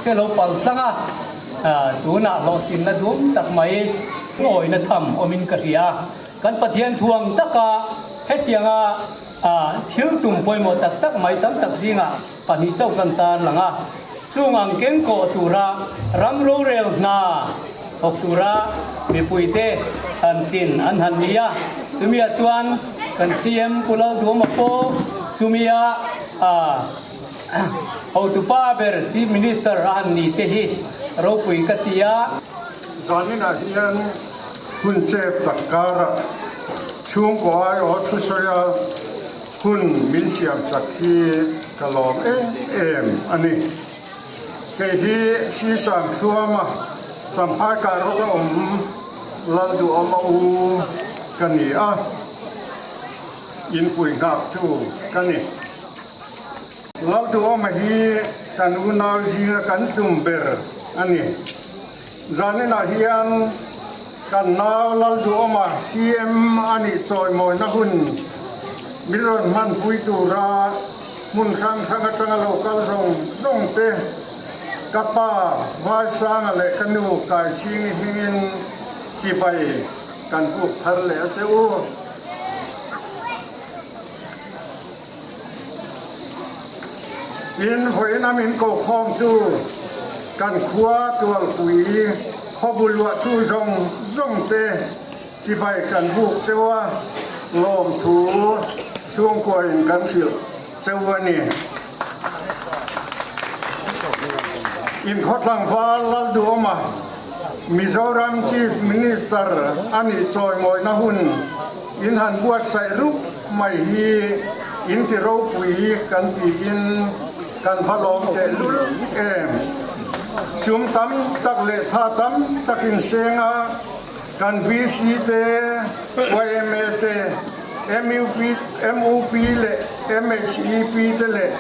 te lo pal tlang a, tunah hlawhtlinna duam tak mai ngawihna tham awmin ka hria. Kan Pathian thuang taka hetianga thil tum pawimawh tak tak mai tam tak zingah pahnih chauh kan tar lang a, chung ang keng kawh tura ram rorel hna thawk tura mipuite han tlin an han ni a, chumiah chuan kan CM Pu Lalduama pawh chumia hotupa ber Chief Minister a han ni te hi ropui ka ti a. Zaninah hian hun chep tak karah chhungkaw aiawh thusawi a hun min siam sak hi ka lawm em em a ni. Kei hi Sisang Thuama Champhai Kairawk a awm Lalduhawma u ka ni a, inpui nghaktu ka ni. Lalduhawma hi kan unau zinga kan tum ber a ni. Zaninah hian kan nau Lalduhawma CM a nih chawimawina hun min rawn hmanpui tura hmun hrang hrang atanga lo kal zawng zawng te ka pa Vaisanga leh ka nu Kaichhingi hmingin chibai kan buk thar leh a che u. Tin, vawiin a min kokhawmtu kan khua Tualpui khawbu luahtu zawng zawng te chibai kan buk cheu a, lawmthu chhungkuain kan hrilh cheu a ni. Inkhawtlangval Lalduhawma Mizoram Chief Minister a nih chawimawina hun In han buatsaih rup mai hi in ti ropui kan tiin kan va lawm tehlul em. Sum tam tak leh tha tam tak in seng a, kan VC te, yma te, mup, mup leh MHEP te leh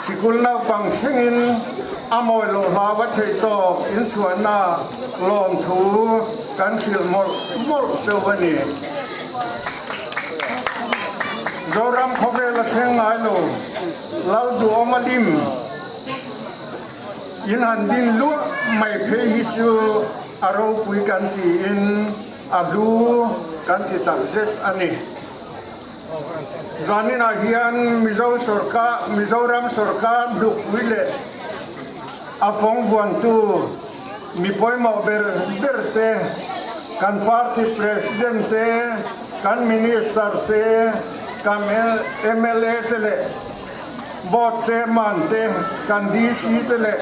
sikul naupang thlengin a mawi loh hlau a theih tawk in chhuahna lawmthu kan hrilh mawlh mawlh chauh a ni. Zoram khawvel a thleng ngai lo, Lalduhawma lim in han din luah mai phei hi chu a ropui kan tiin a hlu kan ti takzet a ni. Zaninah hian Mizo sawrkar, Mizoram sawrkar hlukpui leh a fawng vuantu mi pawimawh ber ber te, kan party president te, kan minister te, kan mla te leh board chairman te, kan DC te leh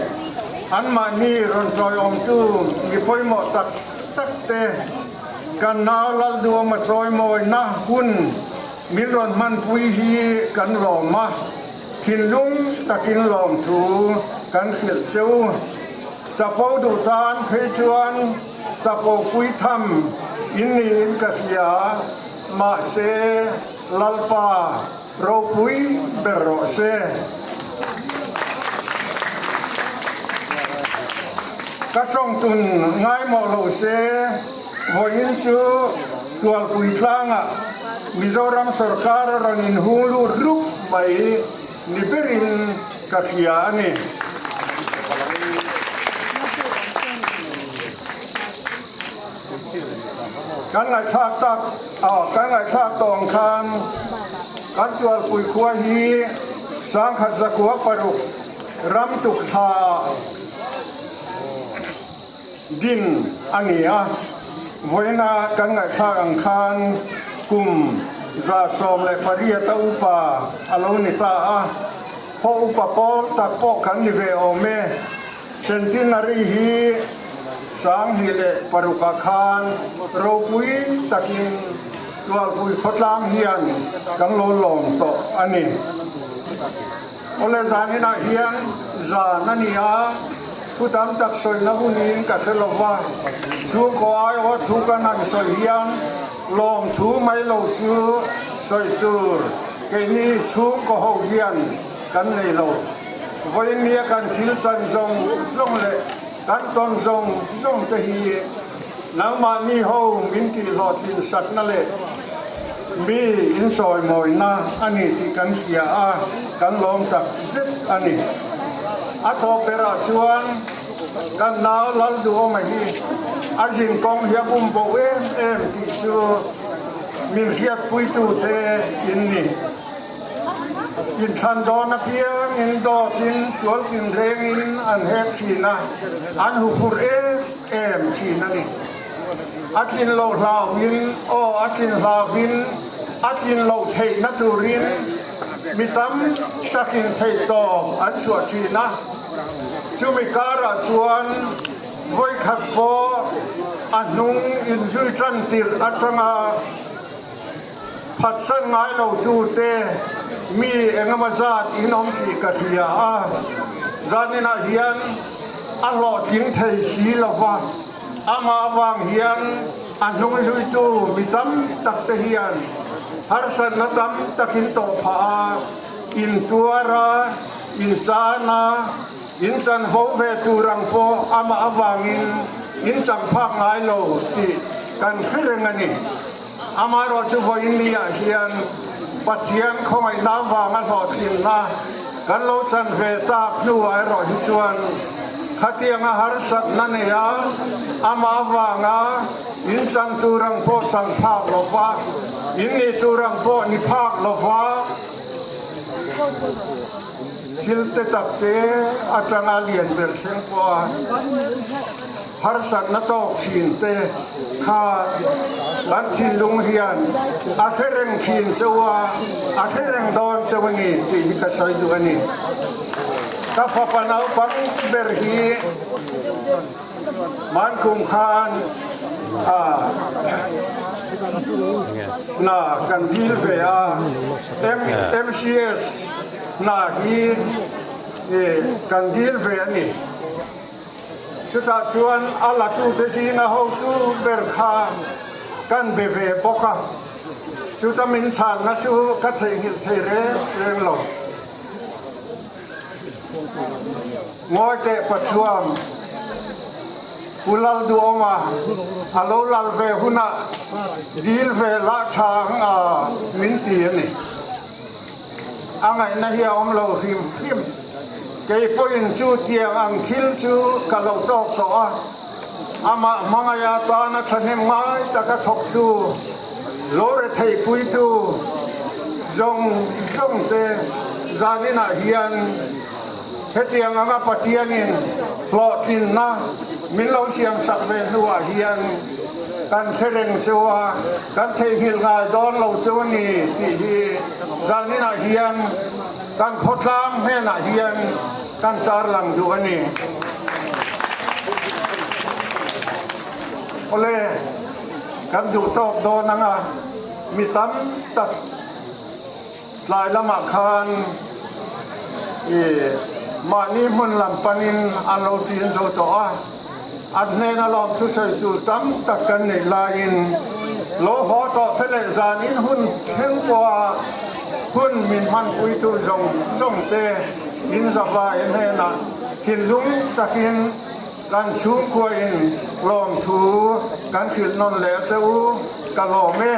anmahni rawn tawiawmtu mi pawimawh tak tak te, Kan nau Lalduama chawimawina hun min rawn hmanpui hi kan lawm a, thinlung takin lawmthu kan hrilh che u. Chapo duh tan phei chuan chapo pui tham in niin ka hria, mahse Lalpa ropui ber rawh se. Ka tawngtun ngaimawh lo se, vawiin chu Tualpui tlangah Mizoram sawrkar a rawn inhung lut rup mai ni berin ka hria a ni. Kan ngaihthlak tak kan ngaihthlak tawh ang khan kan Tualpui khua hi Sangkhat zakua paruk ram tuk thla ah din a ni a, vawiina kan ngaihthlak ang khan kum 18 a upa a lo ni ta a, khaw upa pawl tak pawh kan ni ve awm e. Centenary hi 2006 ah khan ropui takin Tualpui khawtlang hian kan lo lawm tawh a ni. Awle zaninah hian zan a ni a, thu tam tak sawina hunin ka hre lo va, chhungkaw aiawha thu kan han sawi hian lawmthu mai lo chu sawi tur keini chhungkaw ho hian kan nei lo. Vawinia kan thil chan zawng zawng leh kan tawn zawng zawng te hi nangmahni ho min tihhlawhtlin sakna leh mi inchawimawina a ni tih kan hria a, kan lawm tak zet a ni. A tawp berah chuan. Kan nau Lalduhawma hi a zinkawng hi a bum bo em em tih chu min hriatpuitute in ni. Inthlan dawn apiangin dawtin sual tinrengin an hek thin a, an huphurh em em thin a ni. A tlin loh hlauhin, aw a tlin hlauhin, a tlin loh theihna turin mi tam takin theihtawp an chhuah thin a. Chumi karah chuan vawikhat pawh a hnung inzui tan tirh atanga phatsan ngai lo tute mi engemaw zat in awm tih ka hria a, zaninah hian a hlawhtling thei si lova, amah avang hian a hnung zuitu mi tam tak te hian harsatna tam takin tawh phah a, intuar a, inchan a, inchanvo ve tur ang pawh amah avangin inchang phak ngai lo tih kan hre reng a ni. Amaherawh chu vawiin ni ah hian Pathian khawngaihna vanga hlawhtlinna kan lo chan ve tak hnuah erawh hi chuan khatianga harsatna nei a, amah avanga in chan tur ang pawh chang phak lova, in nih tur ang pawh ni phak lova, Thil te tak te atanga lian ber thleng pawha harsatna tawk thin te kha kan thinlung hian a hre reng thin cheu a, a hre reng dawn cheu a ni tih hi ka sawi duh a ni. Ka fapa naupang ber hi Hmankum khan hna kan dil ve a, MCS hna hi kan dil ve a ni. Chutah chuan a latute zinga hotu ber kha kan be ve bawk a, chuta min chhanna chu ka theihnghilh thei reng reng lo. Ngawi teh Pathuam, Pu Lalduhawma a lo lal ve hunah dil ve lah tha ang a min ti a ni. A ngaihna hi a awm lo hrim hrim. Kei pawhin chu tiang ang thil chu ka lo tawk tawh a, amah hmangaih atana thahnem ngai taka thawktu, Lo retheipuitu zawng zawngte zaninah hian hetiang anga Pathianin hlawhtlinna min lo siamsak ve hnuah hian kan hre reng chu a, kan theihnghilh ngai dawn lo chu a ni tih hi zaninah hian kan khawtlang hnenah hian kan tarlang duh a ni. Awle. Kan duh tawk dawn ang a, mi tam tak tlai lamah khan i mahni hmun lam panin an lo ṭin zo tawh a, an hnena lawm thusawi tur tam tak kan neih laiin lo haw tawh te leh zanin hun thleng pawha hun min hmanpuitu zawng zawng te in zavai hnenah thinlung takin Kan chhungkua in lawmthu kan hrilh nawn leh a che u, ka lawm e.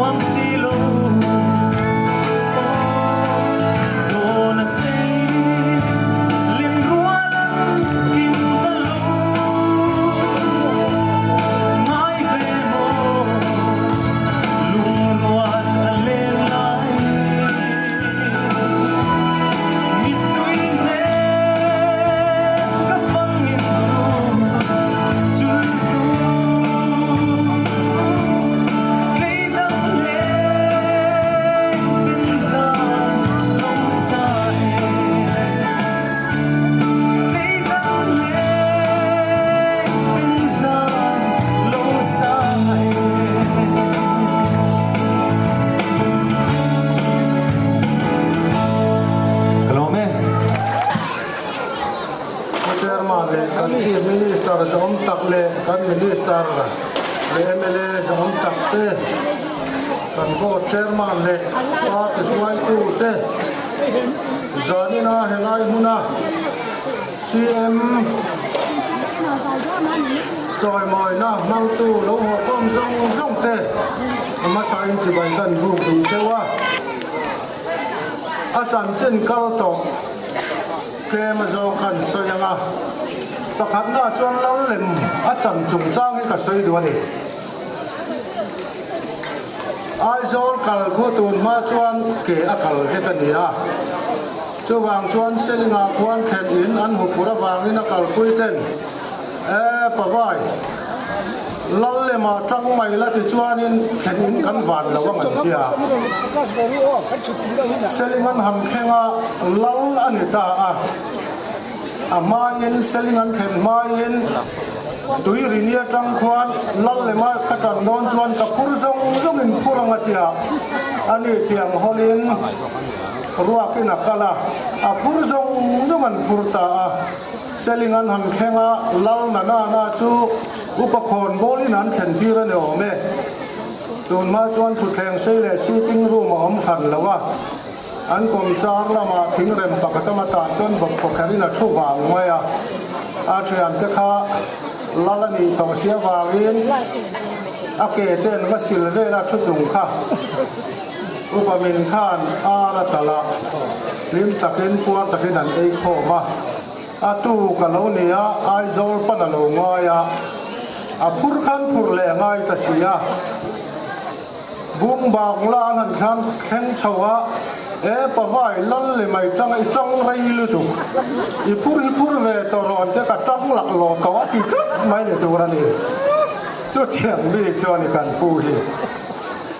nuam si lo Aw dawn a sei len rual an kim ta lo Ngai ve maw lungrual a len lai Mittui nen ka fang in ru chul hnu Tlei dang leng tin zan lo sa e Tlei dang leng tin zan lo sa e. Ka lawm e. Pu Chairman leh kan Chief Minister zawm tak leh kan Minister leh mla zawm tak te, kan Board Chairman leh Party hruaitu te zanina helai hmuna CM chawimawina hmangtu lo hawhkhawm zawng zawng te hmasain chibai kan buk duh cheu a, a chanchin kal tawh tlem a zawng khan sawi ang a, pakhatna chuan lal lem a chan chungchang hi ka sawi duh a ni. Aizawl kal khu tun hma chuan ke a kal vek a ni a, chuvang chuan Selingah khuan thlen in an hupur avangin a kalpui ten, E Pavai, lal lemah tang mai la ti chuanin thlen in kan van lo ang an ti a. Seling an han thleng a, lal a ni ta a. A hmain Seling an thlen hmain tui rini atang khuan lal lema ka tan dawn chuan ka phur zawng zawngin phur ang a ti a, ani tiang hawlin ruakin a kal a, a phur zawng zawng an phur ta a. Seling an han thleng a, lal na na na chu upa khawn bawlin an thlen tir a ni awm e. Tun hma chuan thutthleng sei leh sitting room a awm hran lo a. An kawmchar lamah thingrem pakhat a matah chuan bawk khawkherin a thu vang mai a, a thiante kha lal a nih tawh si avangin a ke ten va sil vel a thu chung kha upa min khan ar a talh a, hlim takin puar takin an ei khawm a, a tuk a lo ni a, Aizawl pan a lo ngai a, a phur khan phur leh a ngai ta si a. Bung bang la an han thlan thleng chho a, E pavai, lal le mai tang i tang rei lutuk, i phur hi phur ve tawh rawh an te ka tang lak lo tawh a ti tlat mai ni tur a ni. Chutiang mi chuan i kan pu hi.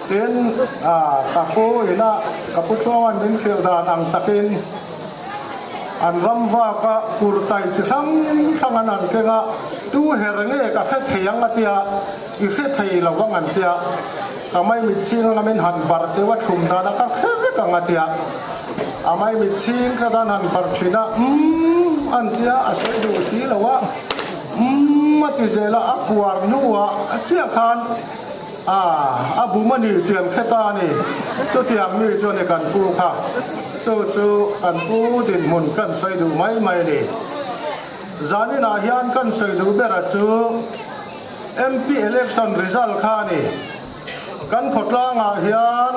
Tin, a ka pu ina ka pu chuangan min hrilh dan ang takin an ram vak a kurtai chi hrang hrang an han keng a, tu her nge ka hre thei ang a tia, I hre thei lo ang an tia, ka maimit chhing anga min han bar deuh a thlum dan a ka hre vek ang a tia, a maimit chhing kha dan han bar thin a, umm an tia, a sawi duh si lo a, umm a ti zel a, a puar hnuah chiah khan ah a bum a ni tiang hre ta a ni, chutiang mi chu a ni kan pu kha, chu chu kan pu dinhmun kan sawi duh mai mai a ni. Zaninah hian kan sawi duh ber a chu. MP election result kha a ni. Kan khawtlangah hian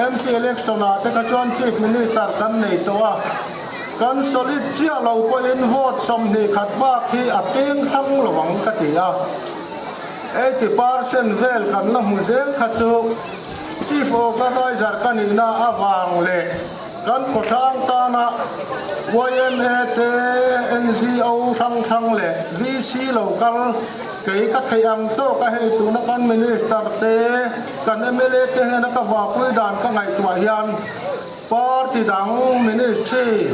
MP election ah te kha chuan Chief Minister kan nei tawh a, kan solid chiah lo pawhin vote 21 bak hi a peng hrang lo ang ka ti a. 80% vel kan la hmu zel kha chu Chief Organiser ka nihna avang leh Kan khawtlang tana yma te, NGO hrang hrang leh VC lo kal kei ka theih ang tawk a hei tuna kan Minister te, kan mla te hnena ka vapui dan ka ngaihtuah hian party dang ministry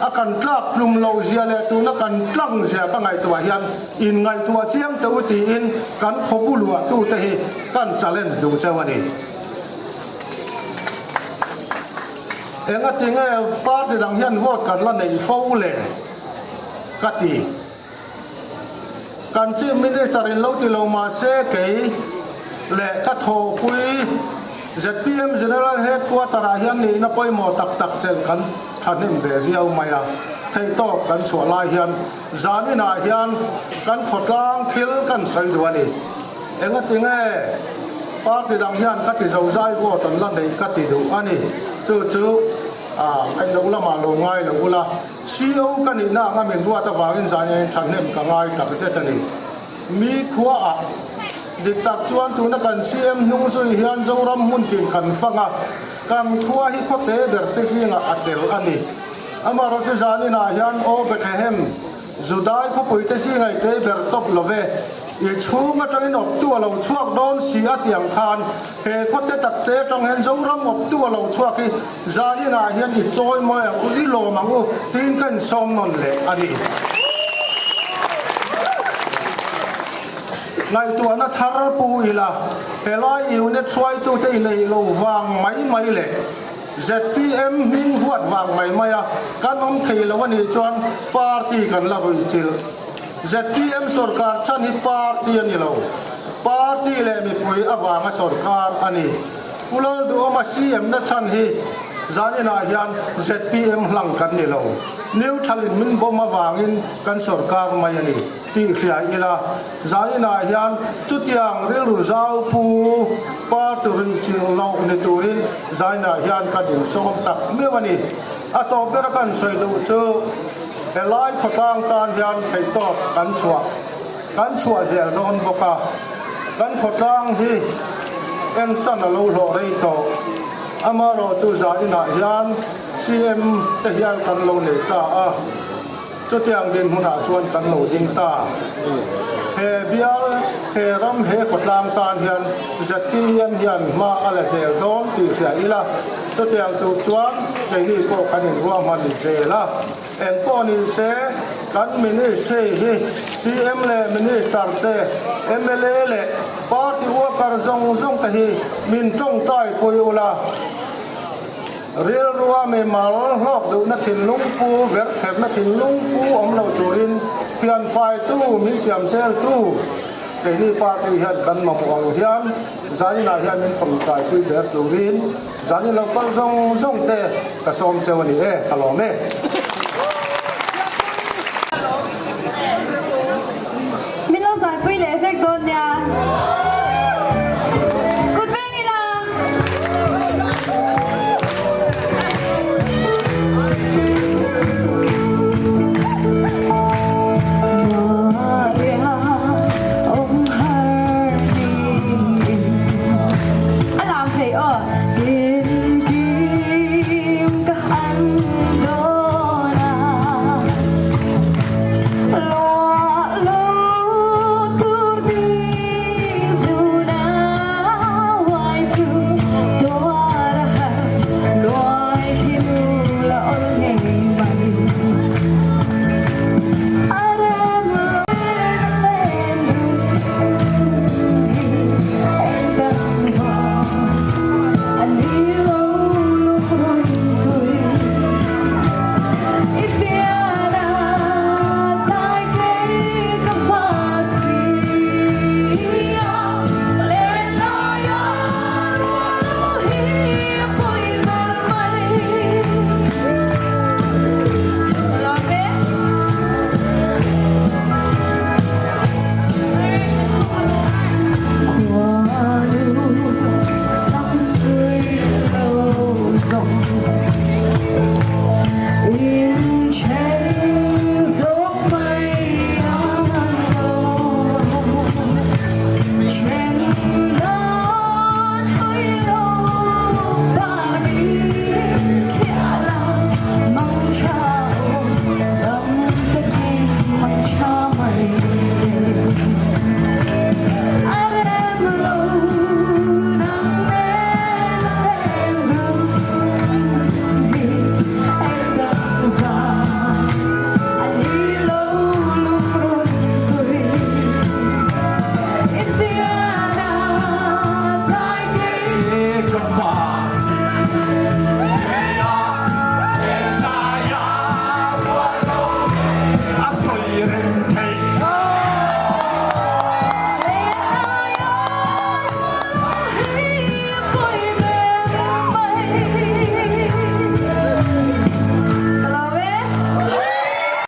a kan tlak tlum loh zia leh tuna kan tlang zia ka ngaihtuah hian inngaihtuah chiang teh u tiin kan khawpu luahtute hi kan challenge duh cheu a ni. Enga tinge party dang hian vote kan la neih fo le ka ti. Kan Chief Minister in lo ti lo mahse kei leh ka thawhpui zpm General Headquarter ah hian nihna pawimawh tak tak chelh kan thahnem ve viau mai a, theihtawp kan chhuah lai hian zaninah hian kan khawtlang thil kan sawi duh a ni. Enga tinge? Party dang hian ka ti zozai vote an la neih ka ti duh a ni. Chu chu ngaih loh lamah lo ngai lo ula. CO ka nihna anga min ruat avangin zan thahnem ka ngai tak zet a ni. Mi khuaah dik tak chuan tuna kan CM hnung zui hian Zoram hmun tin kan fang a, kan khua hi khawte ber te zingah a tel a ni. Amaherawhchu zaninah hian Aw Bethlehem, Judai khawpui te zingah i tei ber tawp lo ve, i chhung atangin awptu a lo chhuak dawn si a tih ang khan he khawte takte atang hian Zoram awptu a lo chhuak hi zaninah hian i chawi mawi ang u, i lawm ang u tiin ka insawm nawn leh a ni. Ngaihtuahna thar pu ila, helai unit hruaitute i neih lo vang mai mai leh ZPM hming huat vang mai mai a kan awm thei lo a nih chuan party kan la ruih chilh. ZPM sorkar chhan hi party a ni lo. Party leh mipui avanga sorkar a ni. Pu Lalduhawma CM na chhan hi zaninah hian ZPM hlang kan ni lo. Neutral in min bawm avangin kan sorkar mai a ni tih hria ila. Zaninah hian chutiang rilru zau pu party ruih chilh loh ni turin zaninah hian kan insawm tak meuh a ni. A tawp bera kan sawi duh chu helai khawtlang tan hian theihtawp kan chhuah kan chhuah zel dawn bawk a, kan khawtlang hi ensan a lo hlawh rei tawh. Amaherawhchu zaninah hian CM te hian kan lo nei ta a. Chutiang dinhmunah chuan kan lo ding ta. He bial, he ram, he khawtlang tan hian ZPM hian hma a la zel dawn tih hria ila, chutiang tur chuan keini pawh kan inruahman zel a. Engpawh ni se, kan Ministry hi CM leh Minister te, mla leh Party worker zawng zawng te hi min tawngtai pui ula. Rilrua mimal hlawk duhna thinlung pu, vertherna thinlung pu awm lo turin thianfaitu, min siamseltu keini party hian kan mamawh ang hian zaninah hian min tawngtaipui ber turin zanin lo kal zawng zawng te ka sawm cheu a ni e, ka lawm e. Min lo zaipui leh vek dawn nia. Good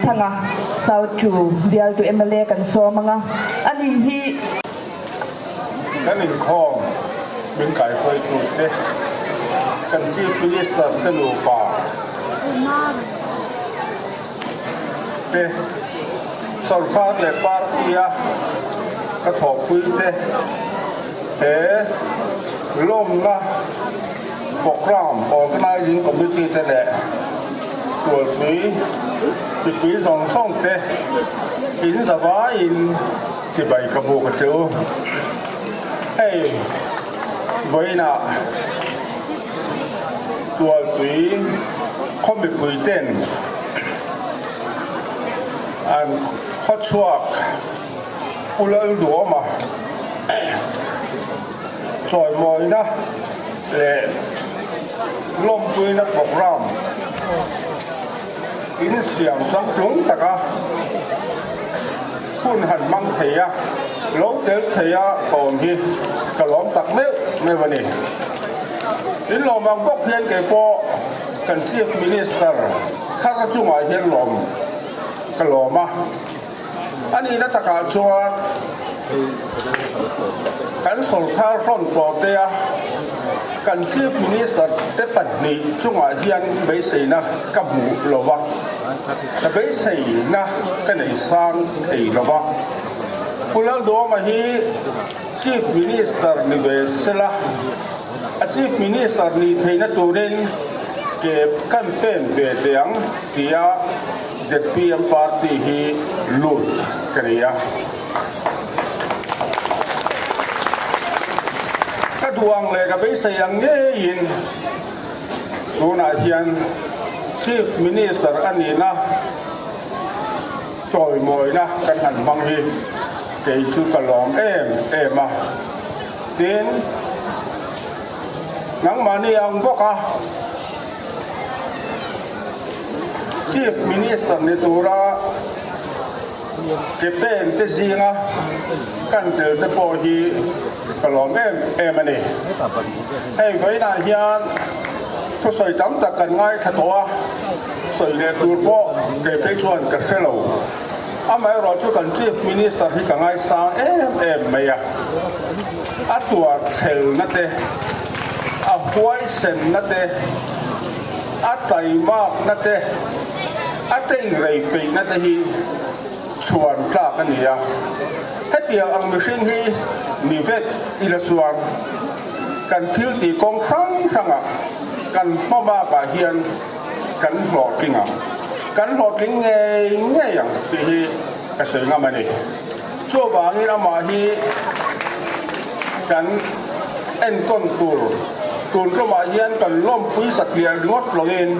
Thanga South chu bialtu mla kan sawm anga a ni hi. Kan inkhawm. Min kaihruaitute, kan Chief Minister te nupa te, sorkar leh party-a ka thawhpuite he lawmna programme organising committee te leh tualpui mipui zawng zawng te in zavaiin chibai ka buk a che u. Hei vawiinah Tualpui khaw mipui ten an khawchhuak Pu Lalduama chawimawina leh lawmpuina programme insiam changtlung taka Hun han hmang thei a, lo tel thei a awm hi ka lawm tak meuh meuh a ni. In lawm ang bawk hian kei pawh kan Chief Minister thar chungah hian lawm ka lawm a. A nihna takah chuan kan sawrkar hrawn tawh te a kan Chief Minister te pahnih chungah hian beiseina ka hmuh lo va. Ka beiseina ka nei sang thei lo va, Pu Lalduama hi Chief Minister ni ve sela, a Chief Minister nih theihna turin ke kan pen ve teh ang tia zpm party hi lut ka ni a. Ka duh ang leh ka beisei ang ngeiin Tunah hian Chief Minister a nihna chawimawina kan han hmang hi kei chu ka lawm em em a. Tin, nangmahni ang bawk a Chief Minister ni tura ke pen te zinga kan tel te pawh hi ka lawm em em a ni. Hei vawiinah hian thusawi tam tak kan ngaithla tawh a, sawi leh tur pawh kei phei chuan ka hre lo. Amaherawh chu kan Chief Minister hi ka ngaisang em em mai a, a tuar chhelna te, a huaisenna te, a taimakna te, A teingrei peihna te hi chhuan tlak a ni a, hetiang ang mihring hi ni vek ila chuan kan thil tih kawng hrang hrangah kan hma bakah hian kan hlawhtling ang, kan hlawhtling ngei ngei ang tih hi ka sawi ngam a ni. Chuvangin amah hi kan enkawn tur tun tumah hian kan lawmpui satliah ringawt lovin,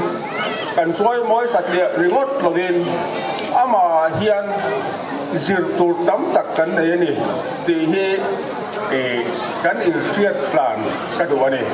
kan chawimawi satliah ringawt lovin amah hian zir tur tam tak kan nei a ni tih hi kan inhriat tlan ka duh a ni.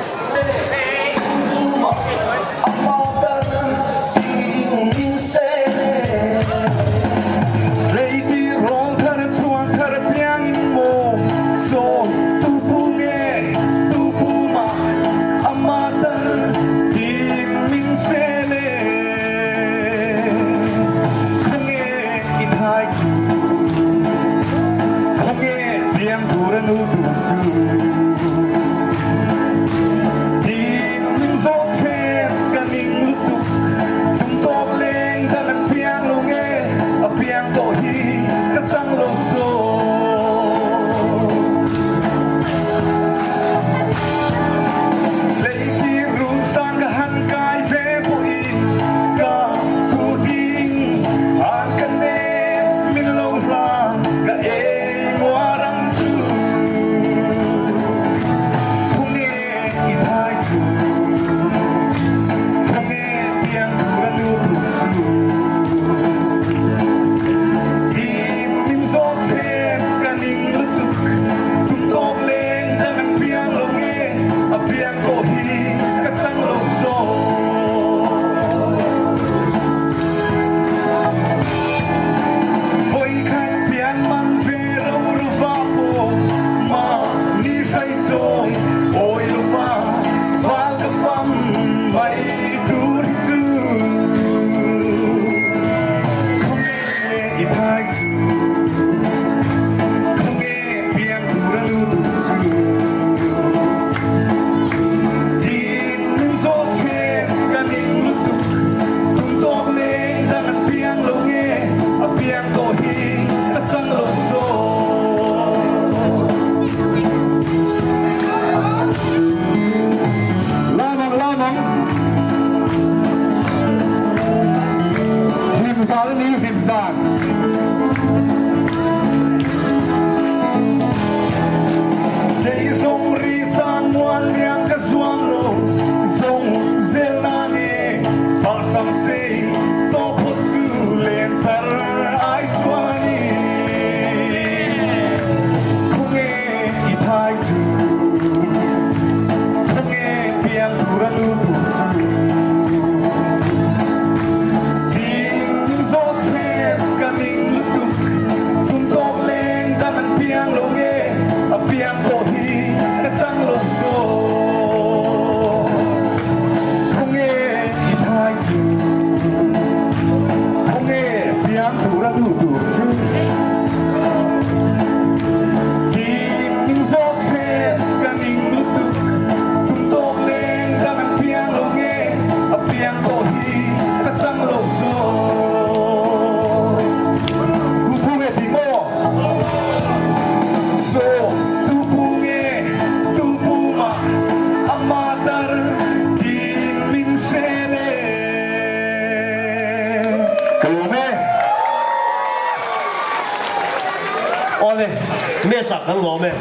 kan lawm e.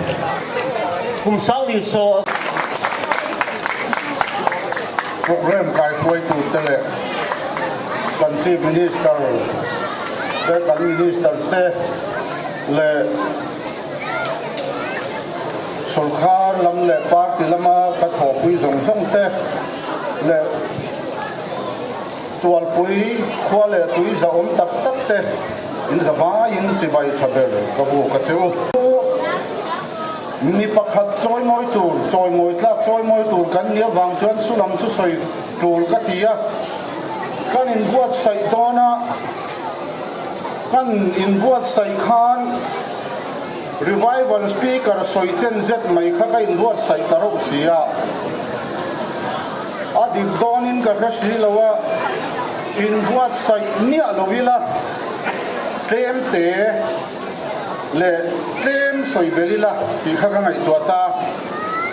Kum sang ni saw. Programme kaihruaitute leh kan Chief Minister te, kan Minister te leh Sorkar lam leh party lama ka thawhpui zawng zawng te leh Tualpui khua leh tui zahawm tak tak te in za vaiin chibai tha ber ka bu ka che u. Mi pakhat chawimawi tur, chawimawi tlak chawimawi tur kan nih avang chuan sulam chu sawi tul ka ti a. Kan inbuatsaih dawn a, kan inbuatsaih khan Revival Speaker sawi chen zet mai kha ka inbuatsaih ta reuh si a. A dik dawnin ka hre si lo a, inbuatsaih miah lo ila tlem te leh tlem sawi bel ila tih kha ka ngaihtuah ta.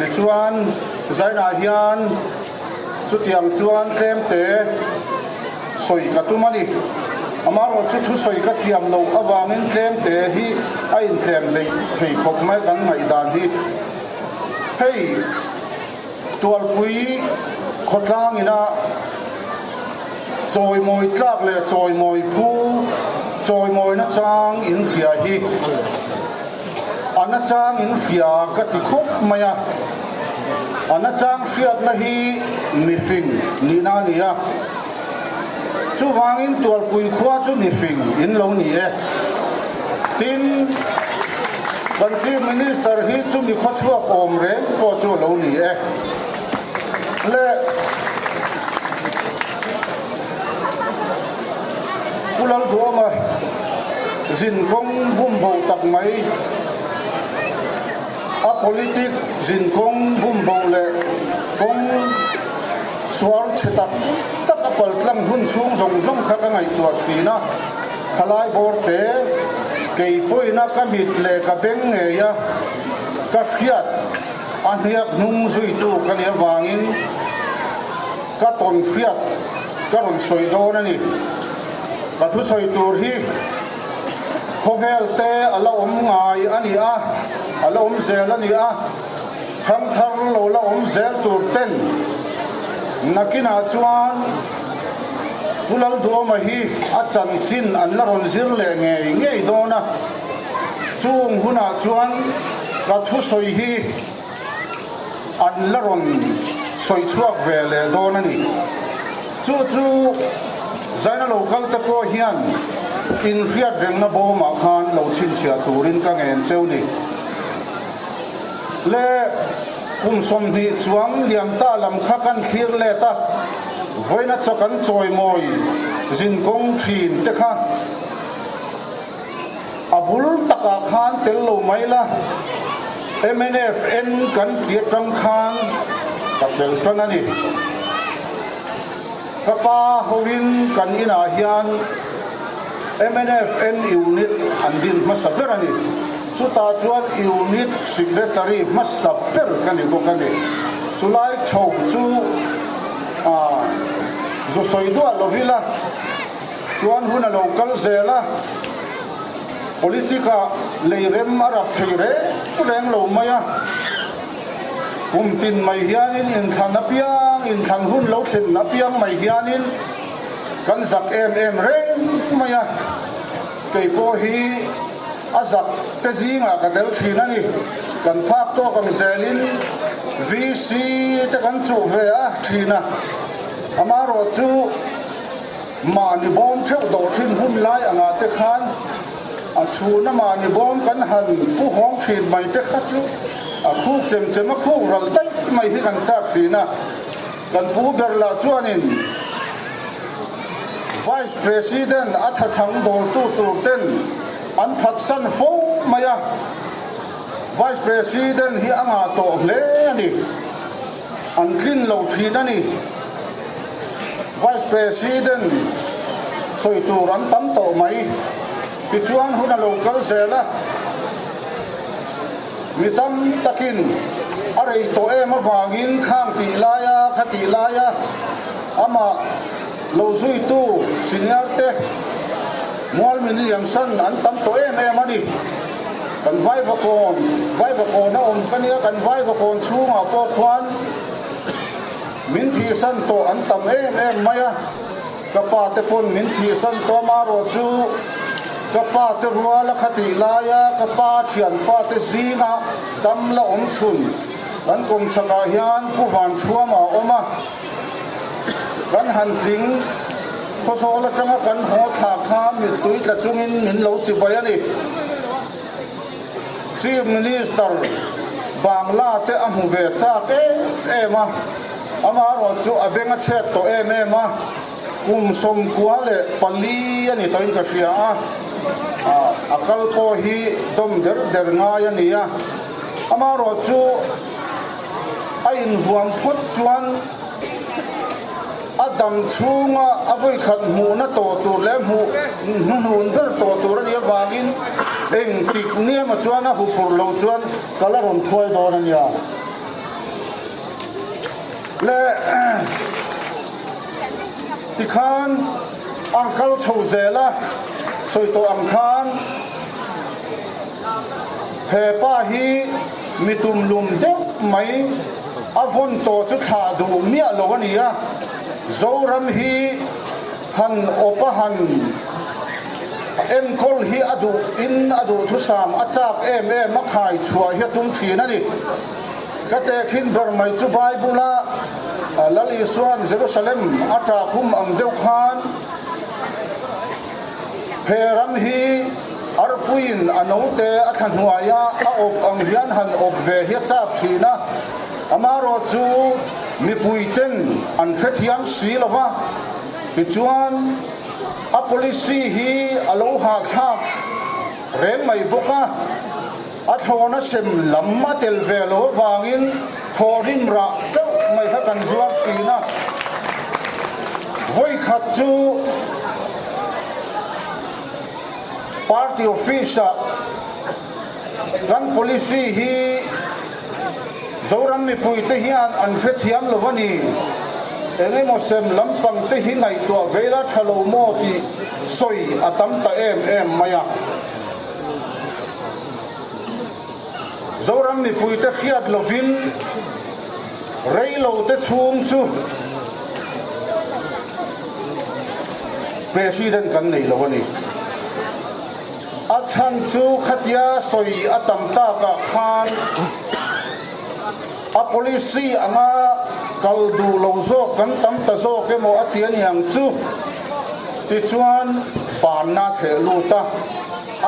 Tichuan, Zainah hian chutiang chuan tlem te sawi ka tum a ni. Amaherawhchu thusawi ka thiam loh avangin tlem te hi a intlem hleih thei khawp mai kan ngaihdan hi. Hei. Tualpui khawtlang ina chawimawi tlak leh chawimawi phu chawimawina chang in hria hi a na chang in hria ka ti khawp mai a, a na chang hriatna hi mifing nihna a ni a, chuvangin Tualpui khua chu mifing in lo ni e. Tin, kan Chief Minister hi chumi khawchhuak awm reng pawh chu a lo ni e. Le Pu Lalduama zin kawng bum bo tak mai, a politic zin kawng bum bo leh kawng suar chhe tak tak a paltlang hun chhung zawng zawng kha ka ngaihtuah thin a. Thalai bawr te, kei pawina ka mit leh ka beng ngei a, ka hriat a hniak hnung zuitu ka nih avangin ka tawn hriat ka rawn sawi dawn a ni. Ka thusawi tur hi khawvel te a la awm ngai a ni a, a la awm zel a ni a, thangthar lo la awm zel tur ten nakinah chuan Pu Lalduama hi a chanchin an la rawn zir leh ngei ngei dawn a, chung hunah chuan ka thusawi hi an la rawn sawi chhuak ve leh dawn a ni. Chu chu Zaina lo kal te pawh hian inhriat rengna bawmah khan lo chhinchhiah turin ka ngen cheu ni. Le kum 20 chuang liam ta lam kha kan thlir let a, vawiina chaw kan chawimawi zinkawng thin te kha a bul takah khan tel lo mai la, mnf en kan ti atang khan ka tel tan a ni. Ka pa hovin kan inah hian mnf en unit an din hmasa ber a ni. Chutah chuan unit secretary hmasa ber ka ni bawk a ni. Chulai chho chu zu sawi duah lo ila chuan hun a lo kal zel a, politic-ah lei rem a rap thei reng reng lo mai a. Kum tin mai hianin inthlan apiang, inthlan hun lo thlen apiang mai hianin kan zak em em reng mai a, kei pawh hi a zak te zingah ka tel thin a ni. Kan phak tawk ang zelin VC te kan chuh ve a thin a, amaherawhchu mahni bawm theuh dawh thin hun lai angah te khan A chhuna mahni bawm kan han pu hawng thin mai te kha chu a khuk chem chem a khuk ral daih mai hi kan chak thin a. Kan pu ber lah chuanin Vice President a thachhang dawltu tur ten an phatsan fo mai a. Vice President hi a ngah tawh hle a ni. An tlin lo thin a ni. Vice President sawi tur an tam tawh mai. Tichuan hun a lo kal zel a, mi tam takin a rei tawh em avangin khang tih laia kha tih laia amah lo zuitu senior te mual min liamsan an tam tawh em em a ni. Kan Vaivakawn, Vaivakawn a awm ka nia, kan Vaivakawn chhungah pawh khuan min thihsan tawh an tam em em mai a, ka pa te pawn min thihsan tawh a, marawh chu ka pa te rual a kha tih laia ka pa thianpa te zinga dam la awm chhun kan kawm chhakah hian Pu Vanthuama a awm a, kan han tling Khawzawl atanga kan haw thla kha mittui tla chungin min lo chibai a ni. Chief Minister Bangla te a hmu ve chak em em a, amaherawh chu a beng a chhet tawh em em a, kum 94 a ni tawhin ka hria a, a kal pawh hi dawm der der ngai a ni a, amaherawh chu a inhuam phawt chuan A dam chhunga a vawikhat hmuhna tawh tur leh hmuh hnuhnun ber tawh tur a nih avangin engtik niama chuan a huphurh lo chuan ka la rawn hruai dawn a nia. Le tikhan an kal chho zel a, sawi tawh ang khan he pa hi mi tumlum deuh mai A vawn tawh chu thlah duh miah lo a ni a, Zoram hi han awp a han enkawl hi a duh in a duhthusam a chak em em a khai chhuah hi a tum thin a ni. Ka tehkhin ber mai chu Bible a Lal Isua'n Jerusalem a ṭahkhum ang deuh khan he ram hi arpuiin a note a thla hnuaia a awp ang hian han awp ve hi a chak thin a, amaherawh chu mipuiten an hrethiam si lo va, tichuan a policy hi a lo hahthlak reng mai bawk a, a thlawna sem lam a tel ve lo avangin thawhrim rah chauh mai kha kan zuar thin a, vawikhat chu. Party office ah kan policy hi Zoram mipui te hian an hrethiam lo a ni. Eng emaw sem lampang te hi ngaihtuah ve ila tha lo maw tih sawi a tam ta em em mai a. Zoram mipui te hriat lovin reilo te chhung chu President kan nei lo a ni. A chhan chu khatia sawi a tam takah khan a policy anga kal duh lo zawk kan tam ta zawk emaw a ti a ni ang chu. Tichuan banna theh lut a.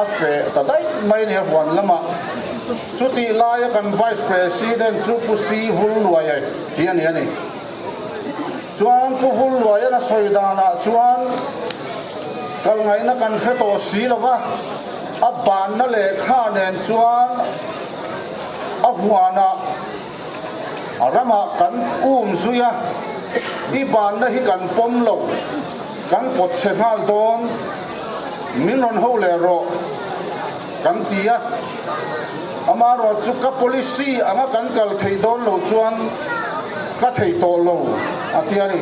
A feh ta daih mai a ni a huan lamah. Chutih laia kan Vice President chu Pu Si Vulluaia hi a ni a ni. Chuan Pu Vulluaia'n a sawi danah chuan kal ngaihna kan hre tawh si lo va, a banna lehkha nen chuan a huanah a ramah kan um zui a, i banna hi kan pawm lo, kan pawt chhe nghal dawn, min rawn ho leh rawh kan ti a. Amaherawh chu ka policy anga kan kal theih dawn lo chuan ka thei tawh lo a ti a ni.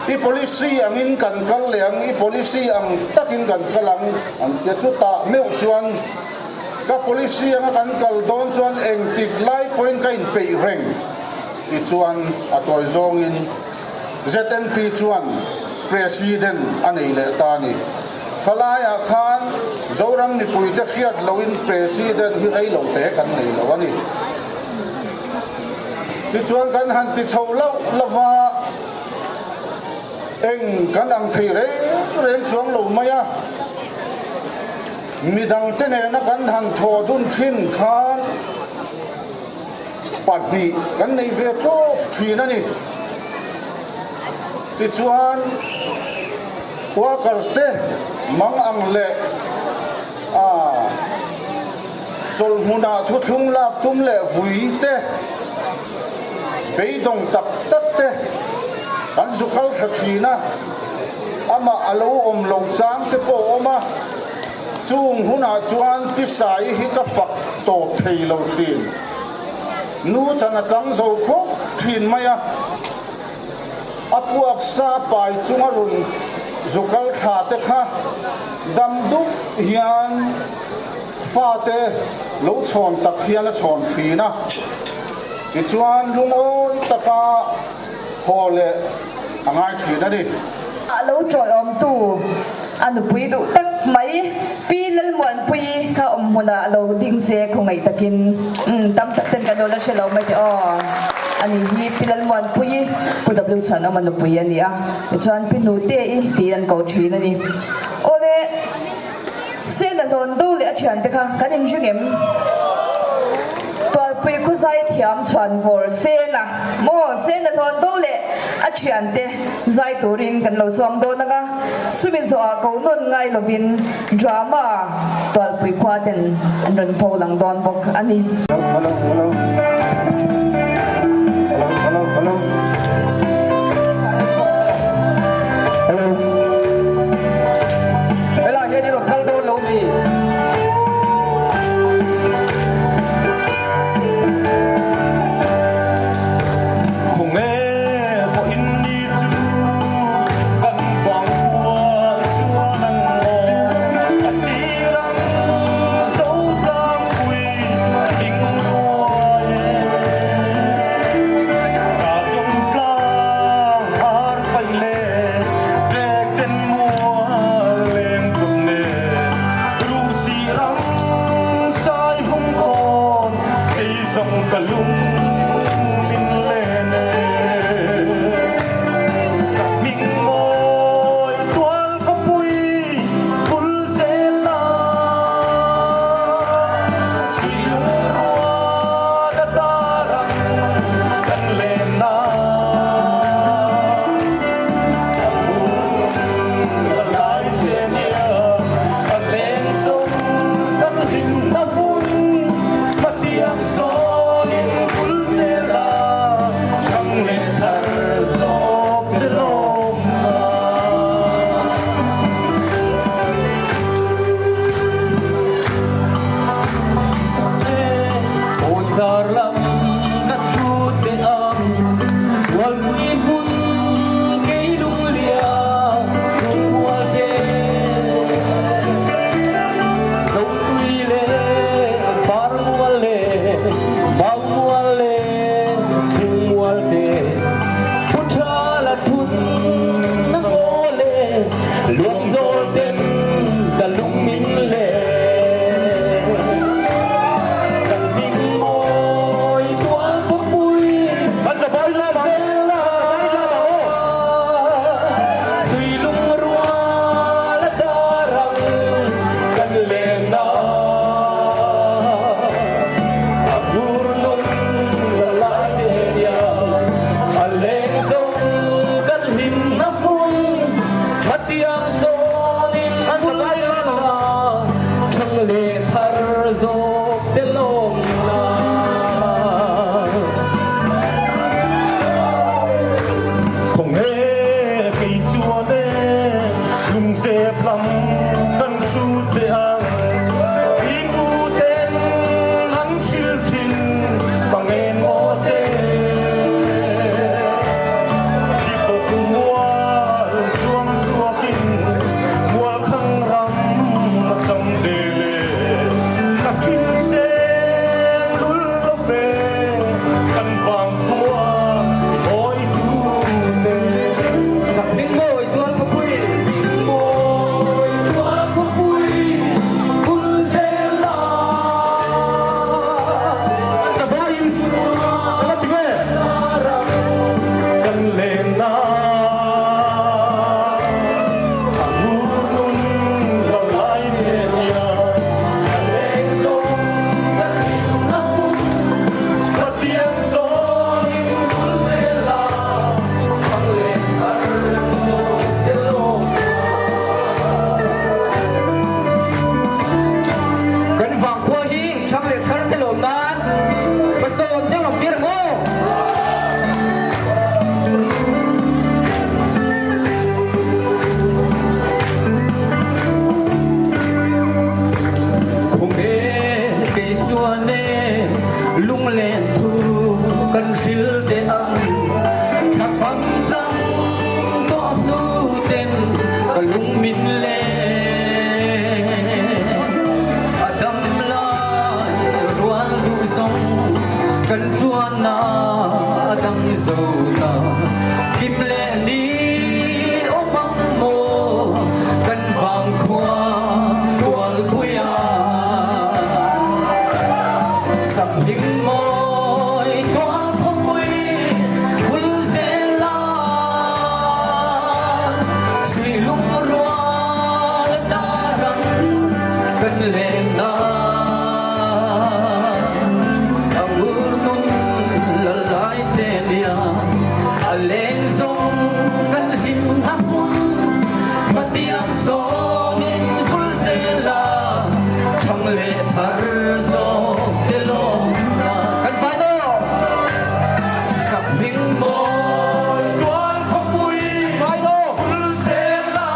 I policy angin kan kal leh ang, i policy ang takin kan kal ang an ti a, chutah meuh chuan Ka policy anga kan kal dawn chuan engtik lai pawhin ka inpeih reng tichuan a tawi zawngin ZNP chuan President a nei leh ta a ni. Thalaiah khan Zoram mipuite hriat loin President hi rei lo te kan nei lo a ni. Tichuan kan han ti chho lauh lauh va, eng kan ang thei reng reng chuang lo mai a. Midangte nena kan han thaw dun thin khan pahnih kan nei ve tawp thin a ni. Tichuan, workers te mang ang leh a chawlhmunah thuthlung lak tum leh vui te, beidawng tak tak te kan zu kal thla thin a, amah a lo awm lo chang te pawh a awm a, chung hunah chuan Pisai hi ka fak tawp thei lo thin. Nu chan a chang zo khawp thin mai a, a puak sa pai chunga rawn zu kal thla te kha dam dup hian. Fate lo chhawn tak hian a chhawn thin a, tichuan lungawi taka haw leh a ngai thin a ni. A lo ṭawiawmtu a nupui duh tak mai Pi Lalmuanpuii kha awm hmunah a lo ding se khawngaih takin umm tam tak ten kan lo la hre lo mai teh aw. Ani hi Pi Lalmuanpuii Pu W Chhuanawma nupui a ni a, tichuan Pi Nute-i tiin an ko thin a ni. Awle. Sena hlawn do leh a thiante kha kan inring em? Tualpui khawzai thiam chhuan vawr Sena maw Sena hlawn do leh a thiante zai turin kan lo zuam dawn ang a, chumi zawhah ko nawn ngai lovin drama Tualpui khua ten an rawn pho lang dawn bawk a ni. Hello, hello, hello, hello, hello, hello. Helai hian i rawn kal dawn lo mi? Khawnge pawhin ni chu kan vang khuai chuan an ngaw a sir ang zo tlangpui a hling ruai e. Ka zawng tlang har paih le ṭek den mual leng kut nen ruh sih ram sai hung kawn kei zawng ka lung min len e. Sakhming mawi tual khawpui phul zel la Suilung rual a tar ang kan len na. A hmun a lai che nia a leng zawng kan hlim na hmun Pathian sawnin phul zel a thang leh thar zawk te lawm na. Kawi lam ka thu teh ang Tualpui hmun kei lunglia lungmual te Zotui leh Farmual leh Maumual leh Thingmual te Pu tha la chhun na ngaw leh Luangzawl ten ka lung min leh Sanghming mawi tual khawpui Kan zabai lam ang, zabai lam ang aw. Suilung rual a dar ang kan len a, a hmur nung la lai che hian a leng zawng kan hlim na hmun hmatiang sawnin bul a thang leh thar zawk te lawm na. Khawnge kei chuan e lungzep lam kan hrut teh ang pipu ten an hril thin pangen aw te Di bawk mual chuang chhuakin mual khang ram a cham ve le ka thil seng lul lo ve kan vang khua i mawi tu te. Sakhming mawi tual khawpui. Mawi tual khawpui bul zel la. Zavaiin ka la ti nge. Kan lenna a hur nun lo lai nen hian. Ka leng zawng ka thilna hmun. Pathian zawngin bul zel la. Thang leh thar zawng te lawm na. Kan vangkhua hi thang leh thar te lawm nan hmasawn deuh lam tir ang aw. Khung e kei chuan e lunglen thu kan hril teh ang thla fam chang tawh hnu ten ka lung min len a dam na a dang zo ta. Kim leh ni awm ang maw kan vangkhua Tualpuia. Saphing mawi tual khawpui vul zel a, suihlung rual dar ang kan len a. A ngur nun la lai che nia, a leng zawng kan hlim na hmun, Pathian sawnin vul zel a, thang leh thar zawk te lawm na kan vai dawn. Sak hming mawi tual khawpui vai dawn. Vul zel a,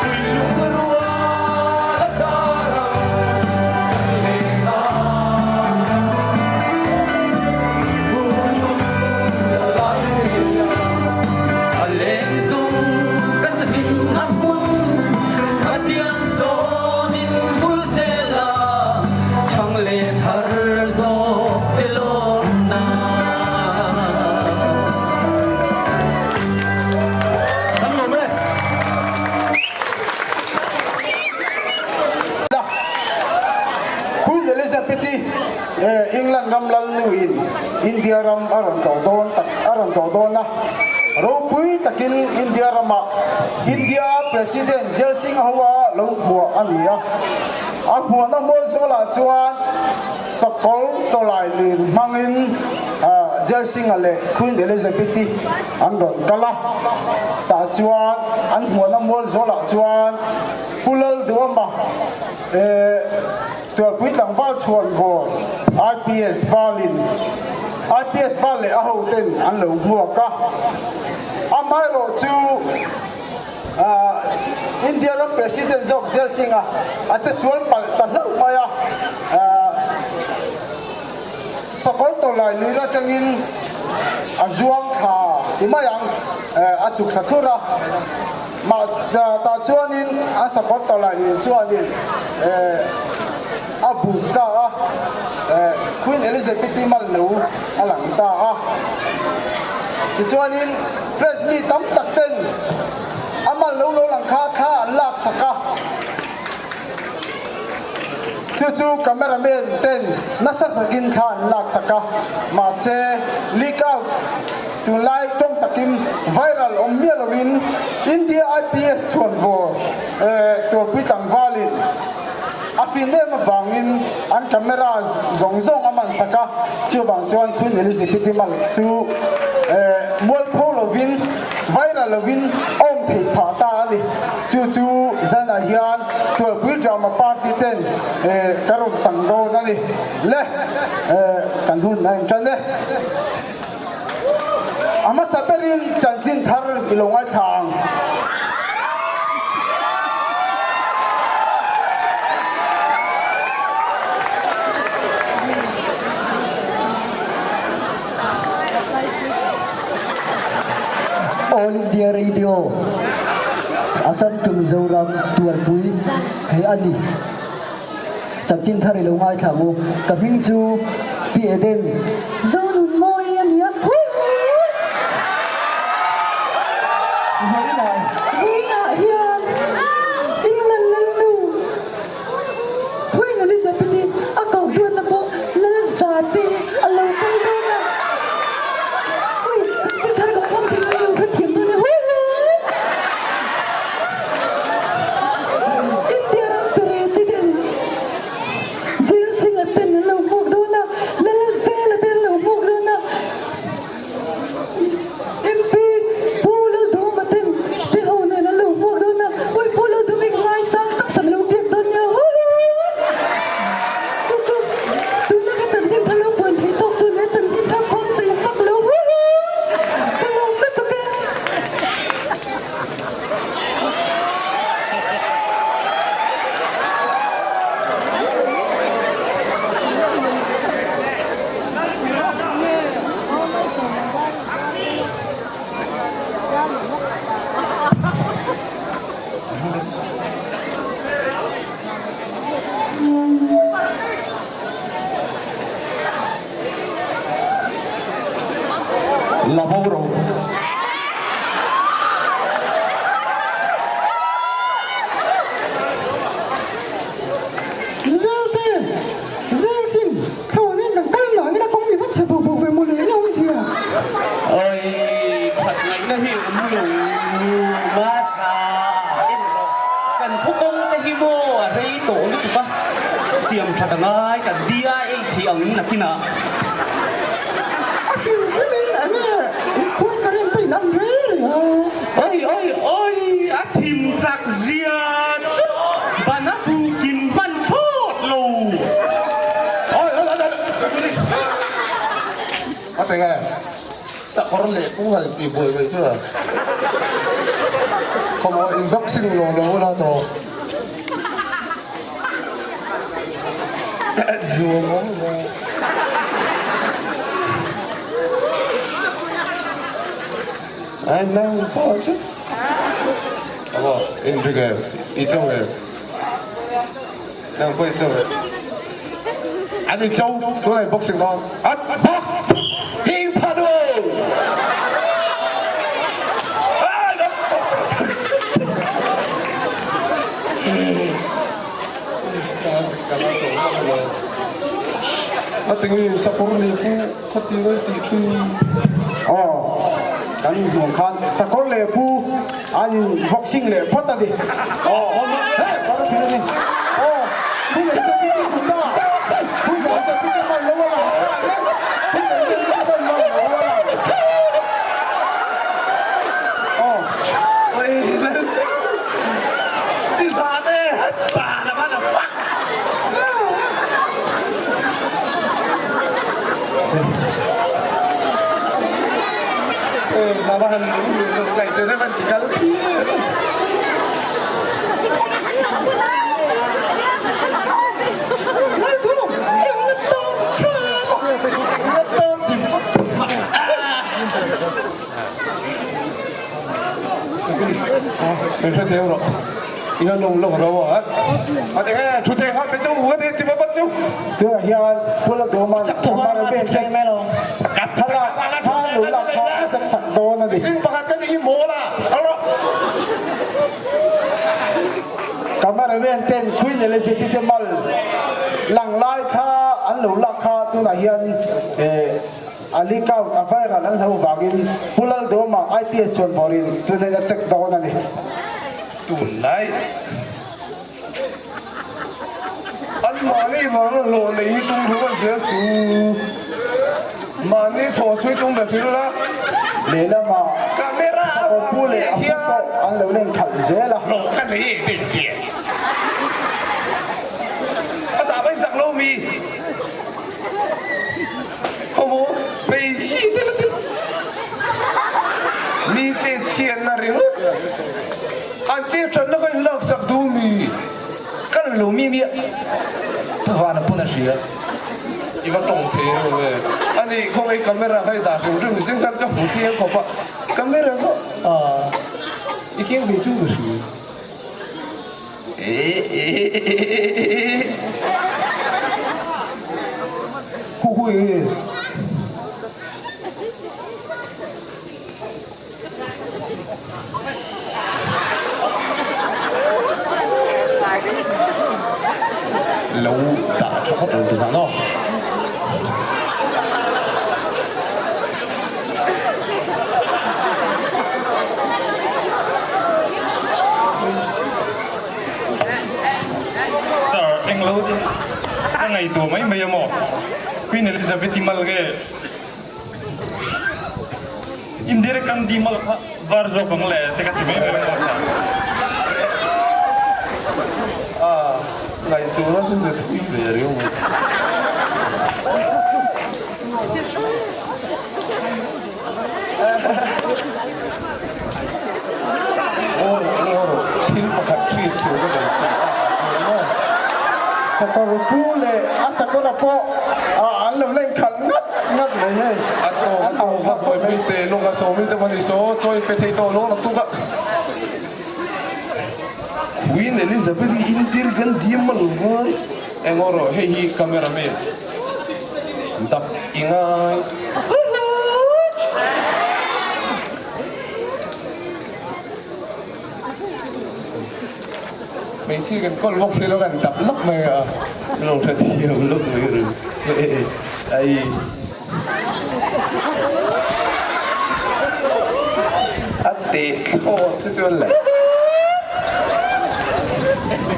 suilung rual a dar ang kan len a. Hmun la lai thei a. A leng zum kan hlim a hmun, Pathian sawnin vul zel a, thang leh thar zawk te lawm na. Kan lawm e. Queen Elizabeth-i England ram lal nuin India ram a rawn tlawh dawn tak a rawn tlawh dawn a, ropui takin India ramah India President Jel Singh hoa lo hmuah a ni a. A hmuahna hmual zawlah chuan sakawr tawlai lir hmangin Jel Singh-a leh Queen Elizabeth-i an rawn kal a, tah chuan an hmuahna mual zawlah chuan Pu Lalduama Tualpui tlangval chhuan vawn IPS Valin IPS Val leh a hoten an lo hmuak a, amaherawh chu India ram President zawk Jel Singh-a a che sual palh ta hlauh mai a, sakawr tawlai lui atangin a zuang thla ti mai ang, a chhuk thla thur a. Mahse tah chuanin a sakawr tawlai nen chuanin a buk ta a, Queen Elizabeth-i mal lo a lang ta a. Tichuanin press mi tam tak ten a mal lo lo lang kha thla an lak sak a, chu chu cameraman ten nasa takin thla an lak sak a, mahse leak out Tunlai tawng takin viral awm miah loin India IPS chhuanvawr Tualpui tlangvalin a fin em avangin an camera zawng zawng a man sak a, chuvang chuan Queen Elizabeth-i mal chu mualpho lovin viral lovin a awm theih phah ta a ni. Chu chu zanah hian Tualpui Drama Party ten ka rawn chang dawn a ni. Le kan hun a intan e. A hmasa berin chanchin thar i lo ngaithla ang. All India Radio, Assam to Mizoram tuarpui hei a ni. Chanchin thar i lo ngaithla ang u. Ka hming chu Pi Eden Zonunmawi a nia. Hui hui! Vawiinah vawiinah hian England lalnu Queen Elizabeth-i a koh duatna pawh Lalzate a lo kal dawn a. Hui! Chanchin thar ka pawm thei mai lo hrethiam dawn e. Hui hui! India ram President Jil Singh-a ten an lo hmuak dawn a, Lal Zela te an lo hmuak dawn a. La bo ro. Zelte, zel sin, thlawn in kan kal nangin a kawng ni va chhe bo bo ve mawle eng awmzia. Oi, that ngaihna hi awm lo masa en rawh. Kan khaw kawng te hi maw a rei tawh lutuk a, siam that a ngai kan DIH ang nakinah. A hrim hrimin enge khuai current te in an rei rei a. Oi oi oi, a thim chak zia chu ban a hmu kim hman thlawt lo. Oi oi oi A teng e, sakawr leh pu han tih buai mai chu a. Khawmawh in boxing lo lo la tawh. Zuam awm lo. Ai nang pawh chu. Abo, in rik em, i cho em. Nang pawh i cho em. An in cho, tunah in boxing dawn. At box! Hing pha du! A tinge sakawr leh pu khati ngai tih thin. Aw kan zuam khan sakawr leh pu an in boxing leh phawt a ni. Aw he kawr thil a ni. Aw pu leh sawti ti tun ta. Pu leh sawti te man lo a lang ta hle. Pu leh sawti te man lo a lang. Aw. Tunah hian Pu Lalduhawma'n camera vel te thlalak kha lo lak kha a zak sak dawn a ni. Camera vel ten Queen Elizabeth te mal lang lai kha an lo lak kha tunah hian a leak out a viral an hlo vangin Pu Lalduhawma IPS chuan bawrin tunah hian a check dawn a ni. Tunlai An mahni vanga hlawh nei hi tum hlawh an zel su. Mahni thaw chhui tum ve hrilh la. Lehlamah Camera a Sakawr pu leh a pu pawh an lo len khalh zel a. Hlawh ka nei e tih chiah. A zah mai zak lo mi. Khawmu hmeichhia te la tel. Mi chet chhiatna ringawt. An chet thatna ka in laksak duh mi ka la lo mi miah. Pu Vana pawn a hria. I va tawng thei reuh ve. Ani khawngaih camera kha i dah hrim hrim zing khan ka hmu chiang khawp a. Camera kha i keng ve chu ka hria. Hu hui. Lo dah tha phawt ang tunah maw. Sir, englo ka ngaihtuah mai mai a maw? Queen Elizabeth i mal nge? Indira Gandhi mal kha var zawk ang le te ka ti mai mai a maw? A ngaihtuahna chu ze thui ve riau mai. Aw aw thil pakhat hriat chhuah ka nei chu a maw? Sakawr pu leh a sakawra pawh an lo la inkhalh ngat ngat mai hei. A tawp a tawp a buaipui teh lawk a sawmin te pawh ni saw chawi pe thei tawh lo naktuk a. Queen Elizabeth i intir kan diem a lo ngai. Engaw rawh hei hi camera man dap i ngai. Hmeichhia kan kawl bawk si lo kan tap lawk mai a, lo hrethiam lawk mai ru ai. A teh thlawt chu chuan le.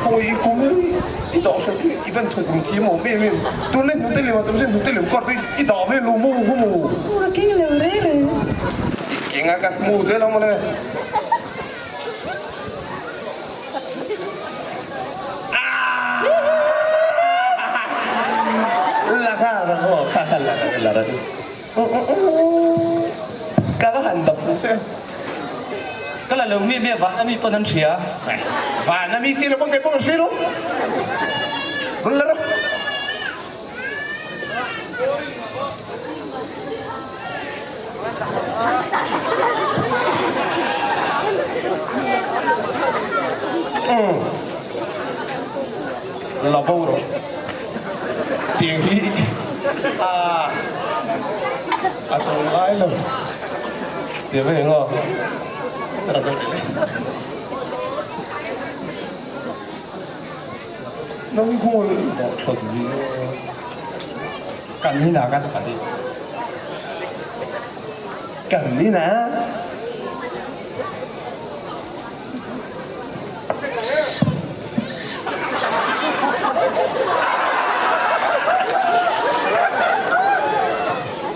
Hawi kum i dawh hret hi i van thawk ru thiam awm em em. Tun leh hnute lem ah tum se hnute lem kawt hi i dah ve lo maw hu maw. Ka keng lo reng reng. I keng a ka hmu zel ang mawle. Ka va han dap che. Ka la lo mi mi van ami pawn an hria. Van ami chi lo pawn kei pawh ka hria lo. Rawn la rawh. La bo rawh tiang hi a a tawng ngai lo ti ve eng aw ra deuh leh. Nang khawi dah that ni Kan ni na kan pati. Kan ni na.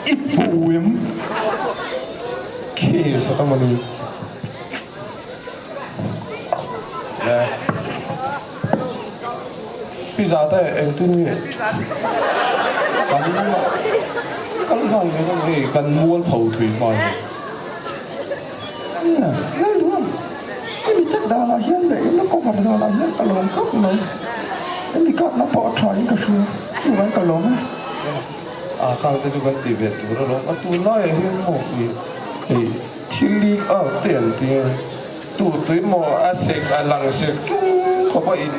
I pu em? Khi sa tam ani. Pi Zate engtin nge kan kal nghal ve deuh hei kan mual pho thui hma hi. Nia, Lalduam, i mi check danah hian leh i la cover danah hian ka lawm khawp mai. I mi katna pawh a tha in ka hria, chuvangin ka lawm e. A khang te chu kan ti ve tur alawm, a tunlaiah hian maw hei thil leak out te an tia. Tu tui maw a sek a lang sek tung khawp a in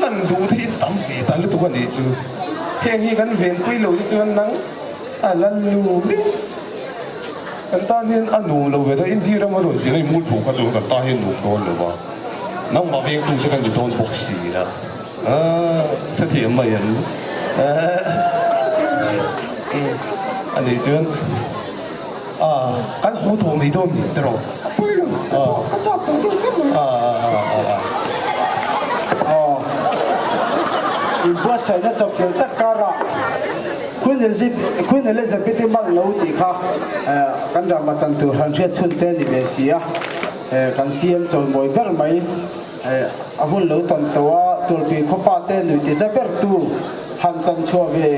lan duh te hi tam ve ta lutuk a nih chu. Heng hi kan venpui lo te chuan nang a la nu miau. Kan tan hian a nuam lo ve ta India rama rawn zir a mul phu kha chu kan tan hian nuam dawn lo va. Nangmah vengtu chu kan ni dawn bawk si a. Aaa hrethiam mai an a nih chuan. A, kan haw tawh mai dawn ni tiraw? A pawi lo, ka pawh ka chak tawh deuh kher mai. A, a, a, a, a. Aw, inbuatsaihna chawpchilh tak karah Queen Queen Elizabeth-i mal lo tih kha kan rama chan tur han hriat chhun te a ni ve si a, kan CM chawimawi ber mai a hun lo tawn tawh a, Tualpui khawpa te nui ti za ber tu han chan chhuah ve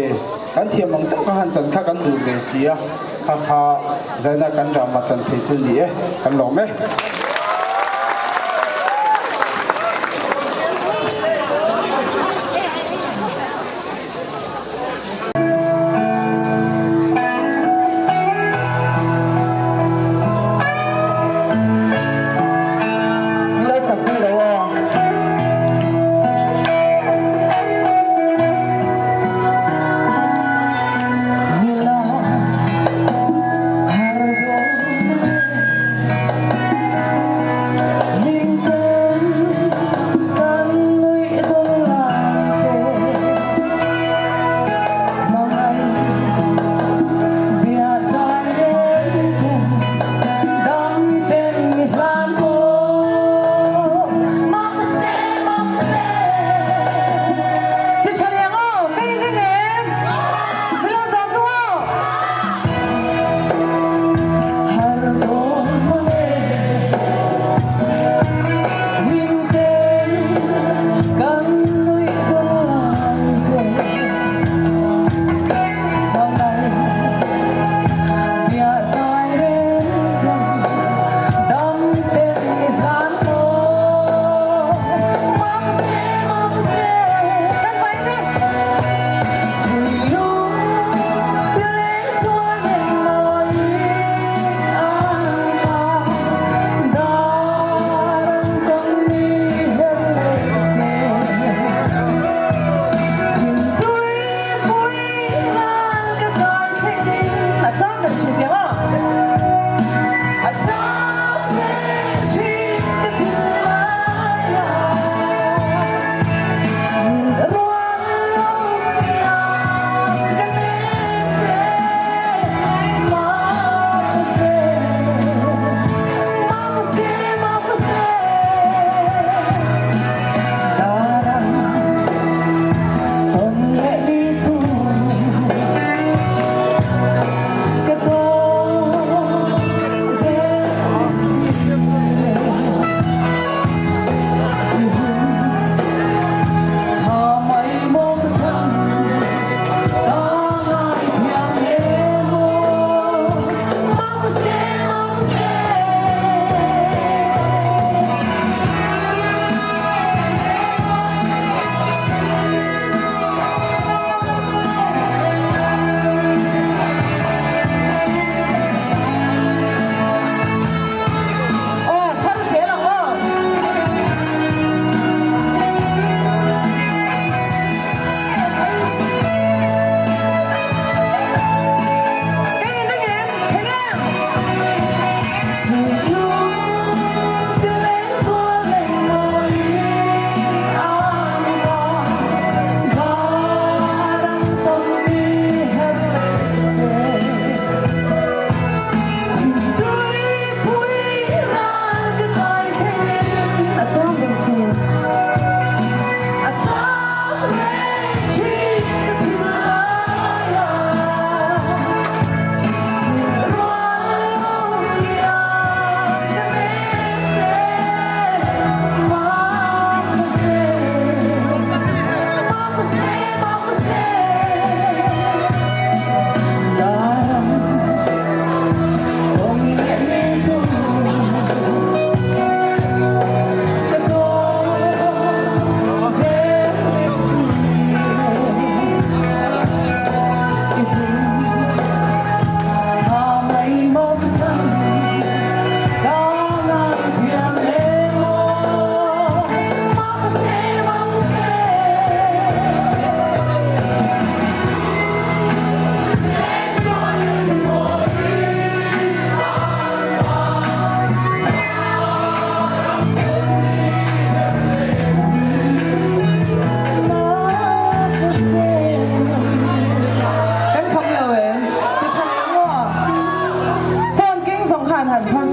kan thiam ang tak a han chan kha kan duh ve si a. Kha kha zaina kan rama chan thei chu ni e, kan lawm e.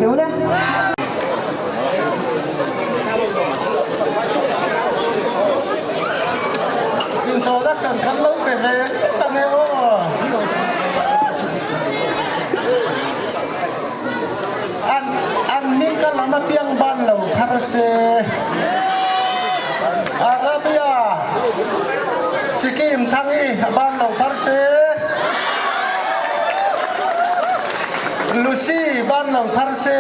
teh u le. Introduction kan lo pe ve ta nge aw. An an hming ka lam apiang ban lo phar se. Arabia Sikkim thang i ban lo phar se. Lucy ban lo phar se.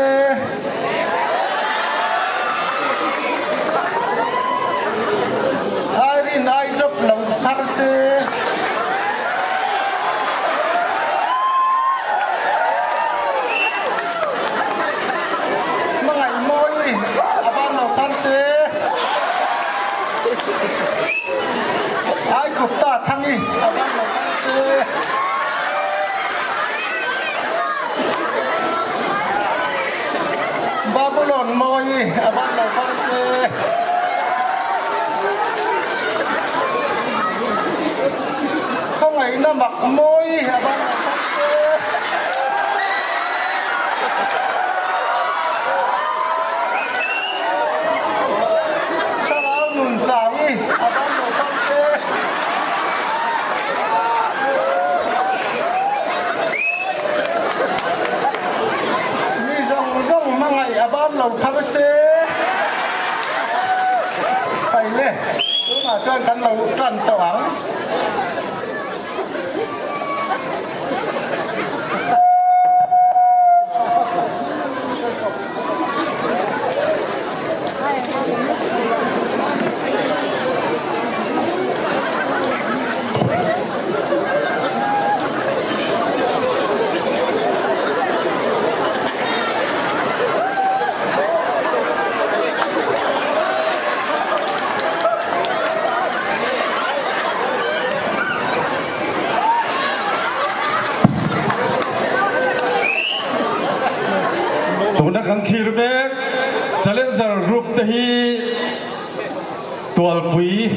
Irene ai drop lo phar se. Hmangaih mawi a ban lo phar se. Ai Gupta Thangi a ban lo phar se. Babulon mawi a ban lo phar se. Khawngaihna mak mawi a ban lo phar se. Thlarau nun chau i a ban lo phar se. Mi zawng zawng hmangaih a ban lo phar se. Paile, tunah chuan kan lo tan tawh ang. Tuna kan thlir mek Challenger Group te hi Tualpui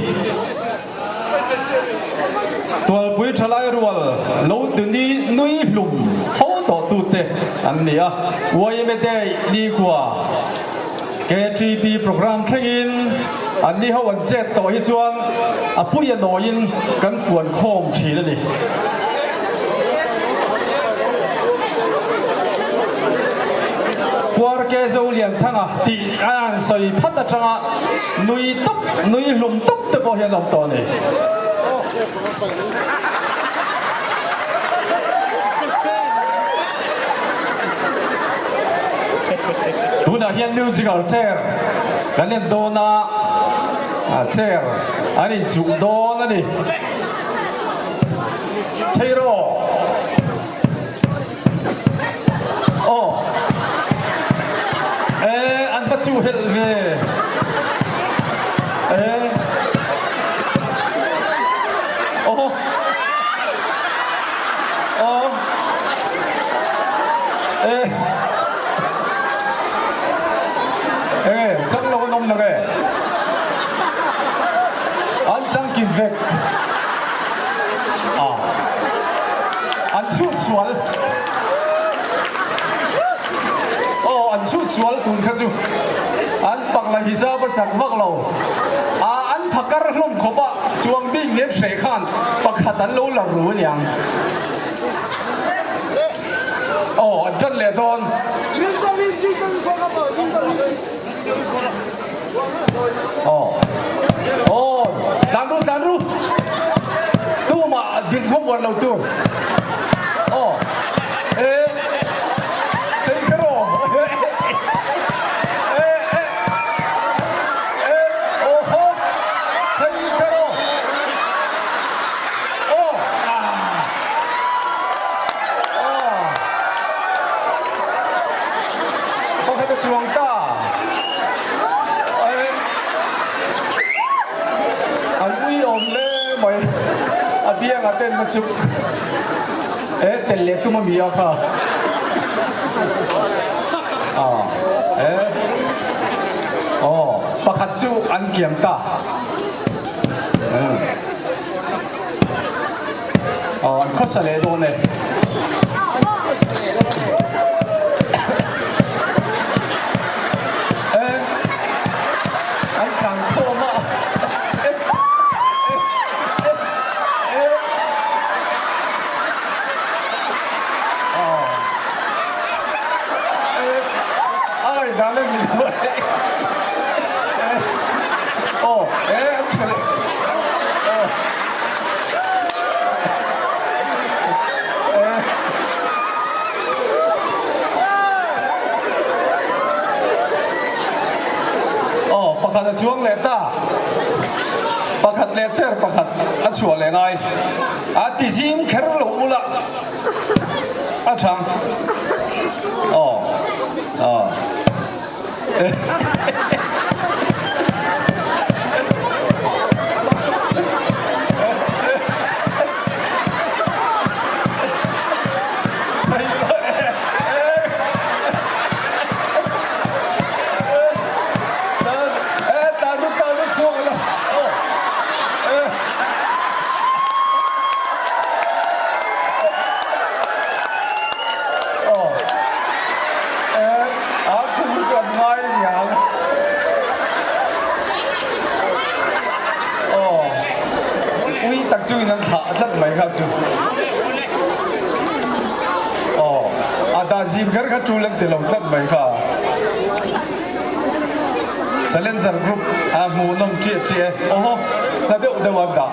Tualpui thalai rual lo tuni nui hlum fo tawh tute an ni a. Yma Day nikhua KTP programme thlengin an ni ho an chet tawh hi chuan a pui a nawiin kan fuan khawm thin a ni. Puarke Zolianthanga tih a han sawi phat atanga nui tawp, nui hlum tawp te pawh hi an awm tawh a ni. Tunah hian musical chair kan en dawn a, chair an inchuh dawn a ni. Chei rawh. Aw. E an va chu helh ve. E. Aw. Aw. E. E, chang lo an awm lo e. An chang kim vek. A. An chhut sual. Aw, an chhut sual tun kha chu an pak la hijab a chak vak lo. A, an phakar hlawm khawp a, chuang bik nen hreh khan pakhat an lo la ru aniang. Aw, an tan leh dawn. Aw aw tlan ru tlan ru tumah din khawm uar lo tur aw e sei kher aw e e e aw ho sei kher aw aw ah aw pakhat a chuang ta. An ui awm hle mai a biang a ten na chu e tel leh tum a mi a kha a e aw pakhat chu an kiam ta aw an khawsa leh dawn e. dan a ni lo e. Aw, e an tha leh. Aw. E. Aw, pakhat a chuang leh ta. Pakhat leh chair pakhat a chhuah leh ngai. A ti zim kher lo ula a chhang. Aw. Aw. Ui tak chungin an thlah tlat mai kha chu. Aw, a dah zim kher kha tul an ti lo tlat mai kha. Challenger group a hmuhnawm chiah chiah e. Awhaw, hla deuh deuh an dah.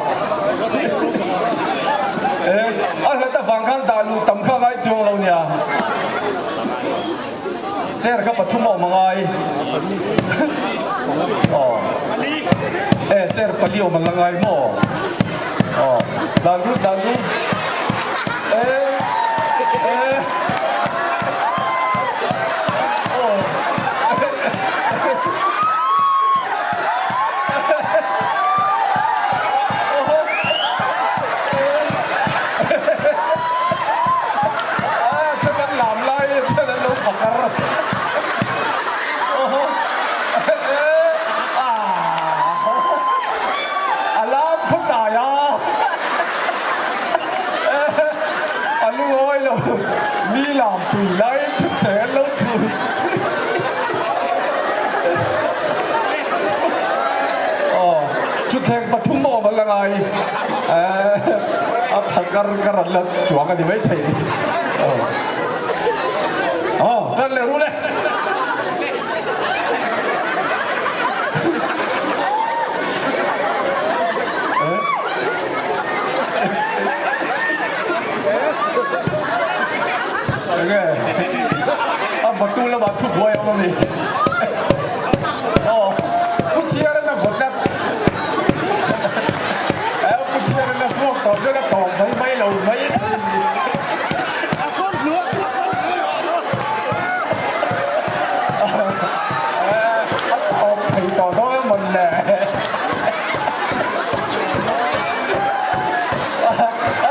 E, a hlat avang khan dah luh tam kha ngai chuang lo nia. Chair kha pathum a awm a ngai. Aw. E, chair pali awm an la ngai maw? Aw, dan ru, dan ru. E, e. Aw. A lam khawtlai a, a lungawi lo, mi lam tui lai thuthleng an lo chul. Aw, thuthleng pathum awm an la ngai, a pha kar kar an la chuang a ni maithei. Aw, tan leh ru le. Enge a batu lamah thu buai awm a ni. Aw, pu chhiar in a vawt tlat. Pu chhiar in a vuak tawh chuan a tawp mai mai lo mai. A tawp thei tawh dawn a mawn le. A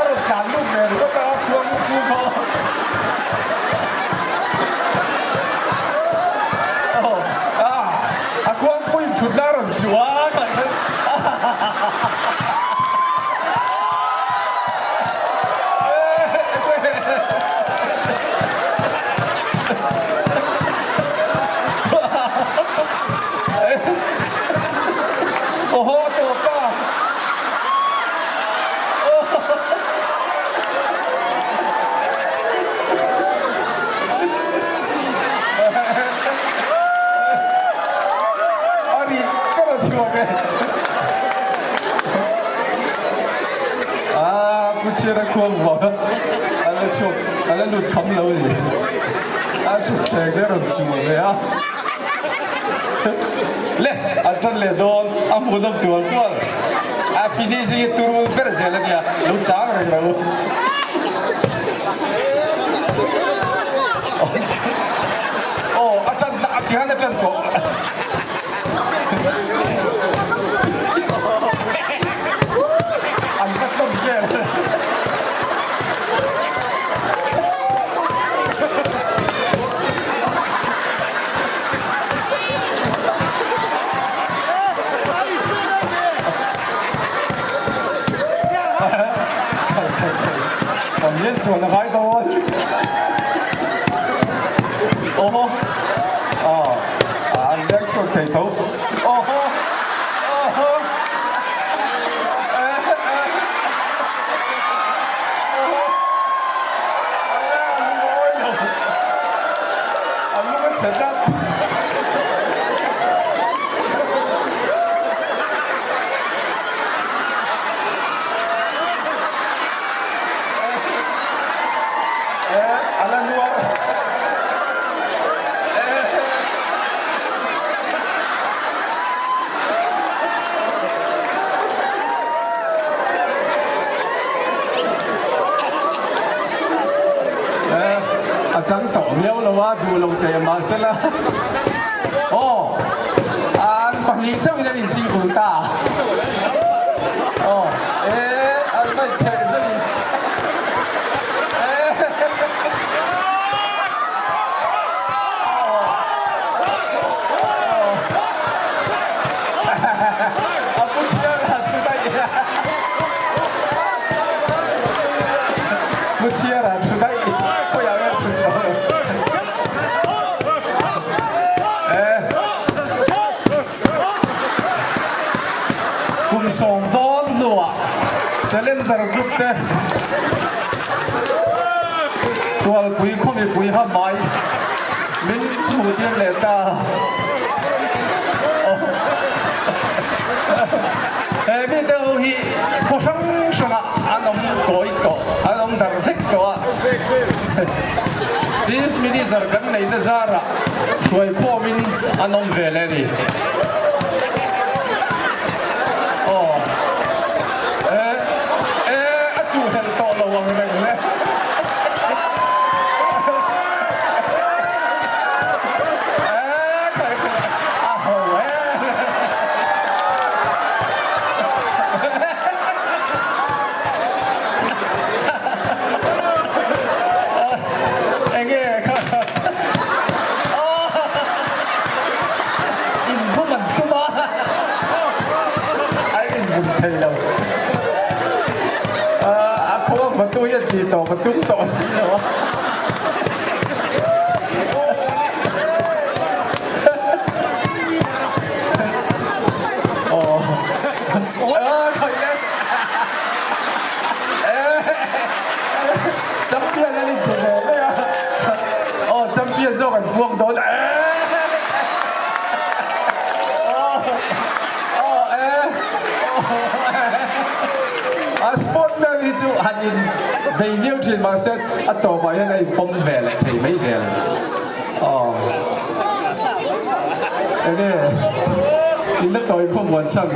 rawn tlan lut ve ringawt a, khuang pu kha. A khuang pui thutna a rawn chuang a. Awhaw tawp a. A ri ka rawn chhuak e. Ah, Pu Chhiara khuang vang a, a la chhuak, a la lut kham lo a ni. A thutthleng te a rawn chul ve a. Le, a tan leh dawn, a hmuhnawm tual tual. A finishing hi turul ber zel a nia, lo chang reng lo. Aw, a tan a tihan a tan tawh. An va tlawm vel. Kan lian chuan a ngai dawn. Aw aw an leng chhuak thei tho. Aw aw A lung a chhe tlat. Eh, a la nuar. Eh, a chang tawh miau lo a, duh lo teh mahsela. Aw, an pahnih chauhin an insingkul ta. Aw, eh, an va intheh zeuhin. Eh. A pu chhiar a thu daih. Pu chhiar a thu daih. Khawiah nge thut tawh? Eh. Kum sawm dawn hnuah Challenger Group te Tualpui khaw mipui ha mai min hmuh tir leh ta. He mite ho hi khaw hrang hrangah an awm kawi tawh, an awm dar vek tawh a. Chief Minister kan neihna zarah hruaikhawmin an awm ve leh a ni. Aw. E, e, a chuhhelh tawh lo ang reng le. E, kai kai, a ho e. Enge kha In bum an tum a A in bum thei lo A khaw a tu hian tih tawp a tum tawh si lo a. Champion an inti ve mai a, aw champion zawk an puak dawn e aw aw e a sportman hi chu han in bei viau thin mahse a tawpah hian a inpawm ve leh thei mai zel aw enge in la tawi khawm huan chhan.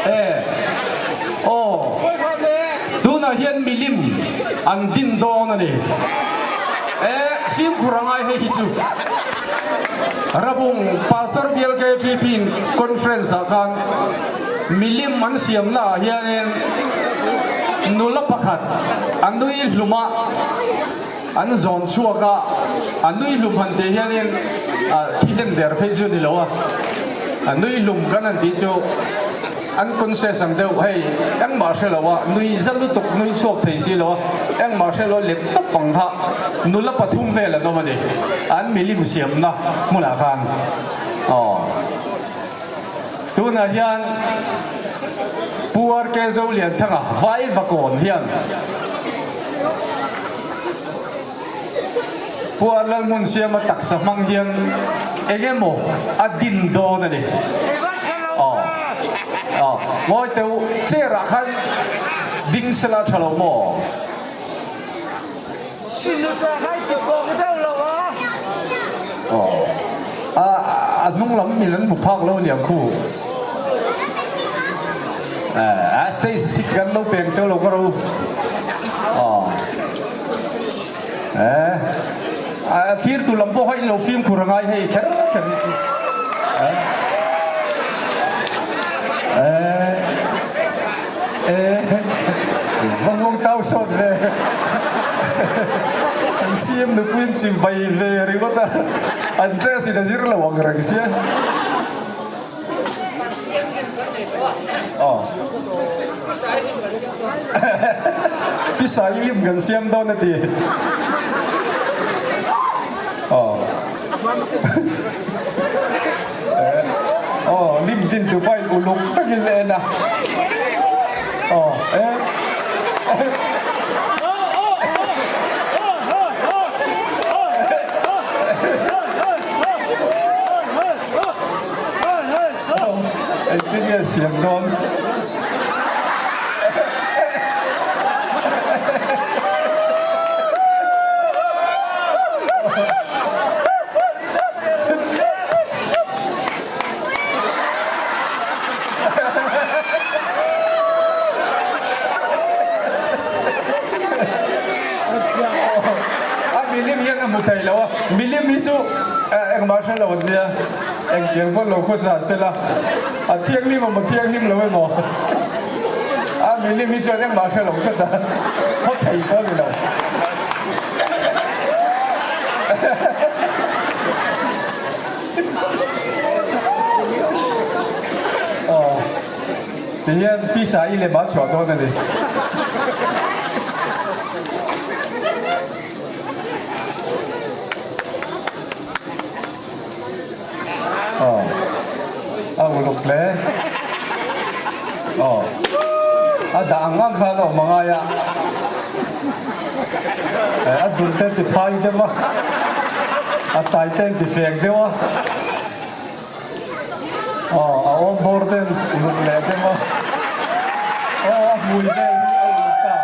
E aw, tunah hian milim an din dawn a ni. E fimkhur a ngai hei hi chu. Rabung Pastor BLKTP in conference ah khan milim an siamna ah hianin nula pakhat a nui hlum a, An zawn chhuak a, a nui hlum han tih hianin thi hlen der phei chu a ni lo a, a nui hlum kan han tih chu an conscious ang deuh, hei engmah hre lo a, nui za lutuk nui chhuak thei si lo a, engmah hre lo lep tawp ang kha nula pathum vel an awm a ni, an milim siamna hmunah khan aw. Tunah hian Pu RK Zolianthanga Vaivakawn hian Pu Lalhmunsiama taksa hmang hian eng emaw a din dawn a ni. Aw, aw, ngawi teh u, chair ah khan ding sela tha lo maw? Aw, a hnung lam in an hmu phak lo aniang khu. A stage chik kan lo peng cheu lo ka ro. Aw. Eh, a thlir tu lam pawh kha in lo fimkhur a ngai hei kher kher hi chu. Eh. Eh. Eh. Va muang tau sawt ve. An CM nupui an chim vai ve ringawt a. An dress in a zir lo ang reng sia. Aw. Pisa i lim kan siam dawn a ti. Aw. Aw, lim din tu pa in uluk takin en a. Aw, eh. Engtin nge siam dawn? hmu thei lo a, milim hi chu engmah hre lo an nia, engtiang pawn lo khawsa sela, a thianghlim emaw thianghlim lo emaw a milim hi chuan engmah hre lo tlat a, khaw thei pawh a ni lo. Aw, tihian pisa i lem a chhuah dawn a ni. Aw, a uluk hle. Aw, a dah ang ang khan a awm a ngai a. A dul te ti phai deuh a, a tai te ti fek deuh a. Aw, a awm bawr ten uluk leh deuh a. Aw, a hmui vel hi a uluk ta.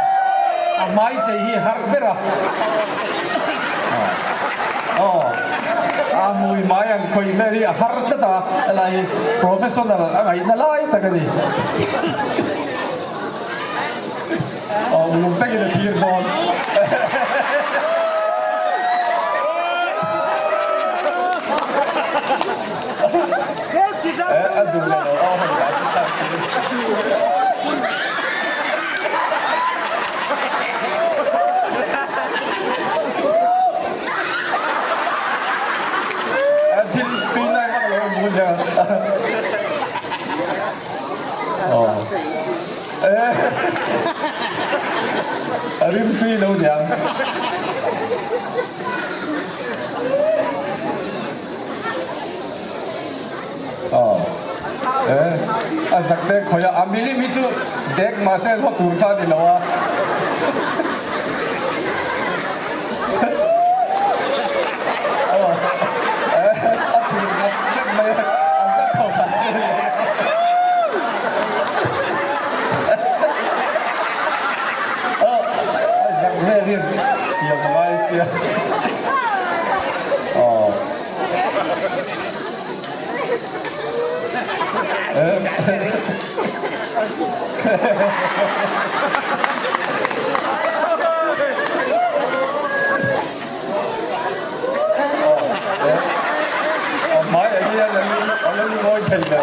A hmai chei hi har ber a. Aw, a hmui hmai ang khawih vel hi a har tlat a, helai hi professional a ngaihna lai tak a ni. Aw, uluk takin a thlir dawn. A duh leh lo aw hei dah chu thlak tir. Thil tui lai vak lo a mu nia. Aw. A rim tui lo niang. Aw. A zak te khawih a, a milim hi chu dek mahse hlawt tur kha a ni lo a. Aw. A thir nghat nghat mai a, a zak tho khat. Aw, a zak vel hian siam a ngai sia. Aw. A hmai ah hian a la lungawi thei lo.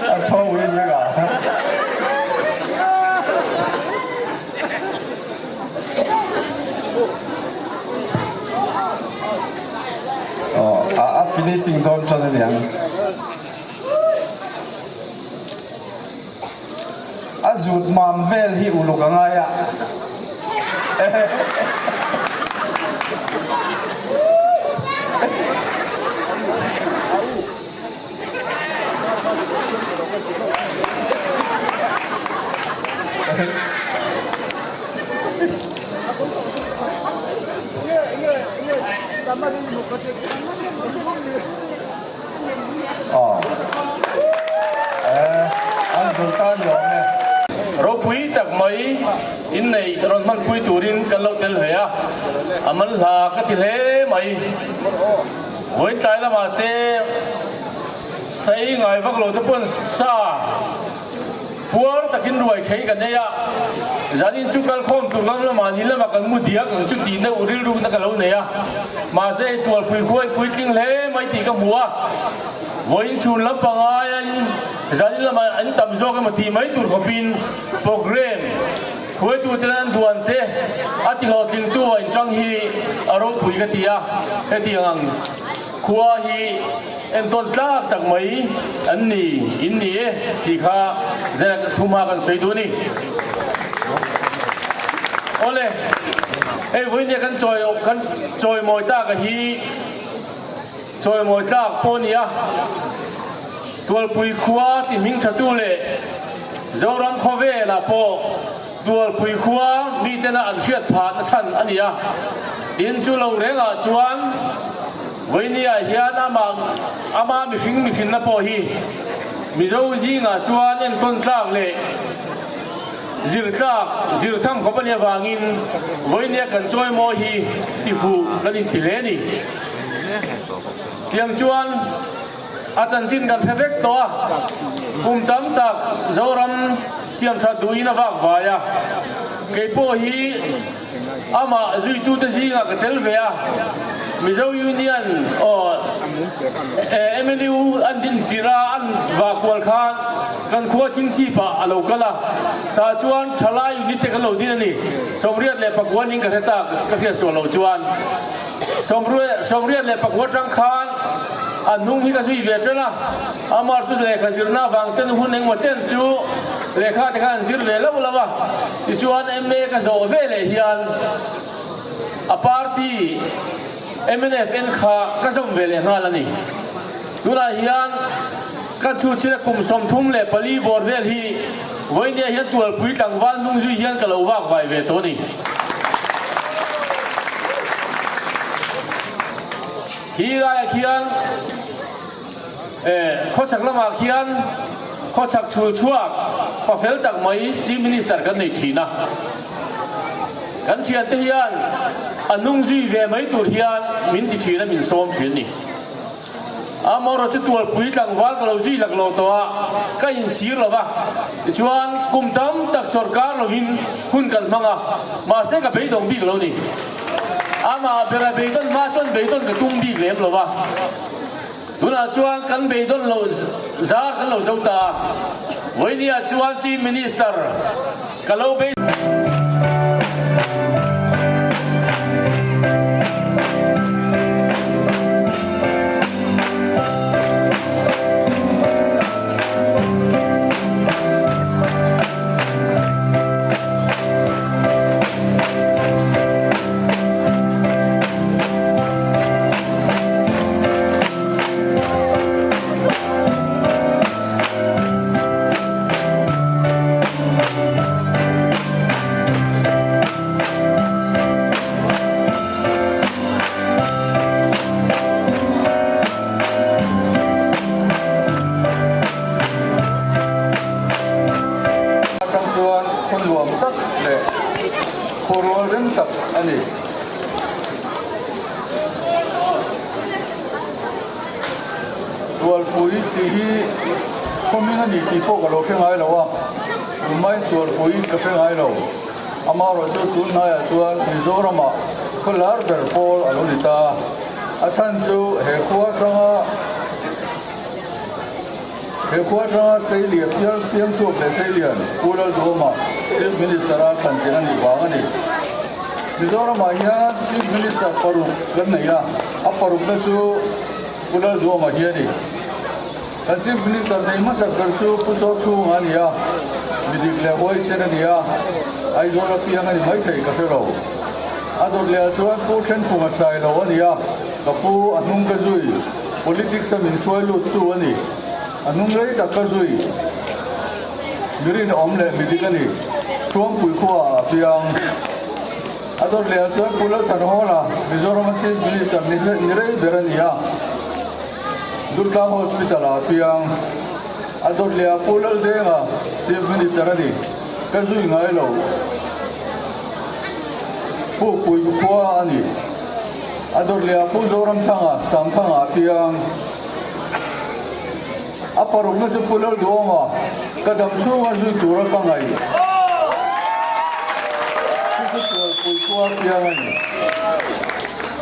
A tho in vek a. Aw, a finishing dawn tan a niang. A zut mam vel hi uluk a ngai a. Ropui tak mai inneih rawn hmanpui turin kan lo tel ve a, a man hla ka ti hle mai. Vawiin tlai lamah te sai ngai vak lo te pawn sa puar takin ruai thei kan ei a, zanin chu kalkhawm tur lam lamah ni lamah kan mu diak ang chu tih deuh rilrukna ka lo nei a, mahse hei tualpui khuai puitling hle mai tih ka hmu a, vawiin chhun lampang aiin zanin lamah an tam zawk emaw tih mai tur khawpin programme Hruaitute an duan te a tihlawhtlingtu a inṭang hi a ropui ka ti a, hetiang ang khua hi entawn tlak tak mai an ni, in ni e tih kha zela thumha kan sawi duh a ni. Awle, hei vawinia kan chawi kan chawimawi tak a hi chawimawi tlak pawh a ni a, Tualpui khua ti hming thatu leh Zoram khawvelah pawh Tualpui khua mitena an hriat phahna chhan a ni a. Tin, chu lo rengah chuan Vawinia hian amah ama mihring mihrinna pawh hi Mizo zingah chuan entawn tlak leh zir tlak zir tham khawp a nih avangin Vawinia kan chawimawi hi tifuh kan inti hle a ni. Tiang chuan a chanchin kan hre vek tawh a, kum tam tak Zoram siamthat duhin a vak vai a, kei pawh hi amah zuitute zingah ka tel ve a, Mizo Union aw MNU an din tirh a an vah kual khan kan khua chingchhipah a lo kal a, tah chuan thalai unit te kan lo din a ni. 94 ning ka hre ta ka hriat sual loh chuan 94 tang khan a hnung hi ka zui ve tan a, amar chu lehkha zirna avang ten hun engmaw chen chu lehkha te khan zir ve loh lo a, tichuan MA ka zawh ve leh hian a party mnf en kha ka zawm ve leh nghal a ni. Tunah hian ka chhuchhira kum 34 bawr vel hi vawinia hian tualpui tlangval hnung zui hian ka lo vak vai ve tawh a ni. Hi laiah khian khawchhak lamah khian khawchhak chhul chhuak pafel tak mai Chief Minister kan nei thin a. Kan thiante hian a hnung zui ve mai tur hian min ti thin a, min sawm thin a ni. Amaherawhchu chu tualpui tlangval ka lo zui lak lo tawh a, ka inchhir lo va. Tichuan, kum tam tak sawrkar lovin hun kan hmang a, mahse ka beidawng bik lo ni. Amah bera beidawn hma chuan beidawn ka tum bik lem lo va. Tunah chuan kan beidawn loh zar kan lo zo ta a, vawinia chuan Chief Minister ka lo bei. Atang chuan khaw nuam tak leh khaw rual rem tak a ni. Tualpui tih hi khawmin a ni tih pawh ka lo hre ngai lo a, tunhmain Tualpui ka hre ngai lo. Amaherawhchu tun hnaiah chuan Mizoramah khaw lar ber pawl a lo ni ta. A chhan chu he khua atanga he khua atanga Seilian pial piangchhuak leh Seilian Pu Lalduhawma Chief Minister a thlan tir a nih vang a ni. Mizoramah hian Chief Minister paruk kan nei a, a parukna chu Pu Lalduhawma hi a ni. Kan Chief Minister nei hmasak ber chu Pu Chaw Chhunga a ni a, mi dik leh huaisen a ni a, Aizawl a piang a ni maithei ka hre lo. A dawt leh ah chuan Pu Thenphunga sai lo a ni a, ka pu a hnung ka zui, politics a min hruai lut tu a ni, a hnung rei tak ka zui, mi rinawm leh mi dik a ni, Thuampui khua ah a piang. A dawt leh ah chuan Pu Lalthanhawla, Mizoram a Chief Minister ni rei ber a ni a. Durtlang Hospital ah piang a dawt leh a Pu Laldenga Chief Minister a ni. Ka zui ngai lo. Pu Pui khua a ni. A dawt leh a Pu Zoramthanga Sangthanga ah piang. A parukna chu Pu Lalduhawma ka dam chhunga zui tura ka ngaih. Chu chu Tualpui khua piang a ni.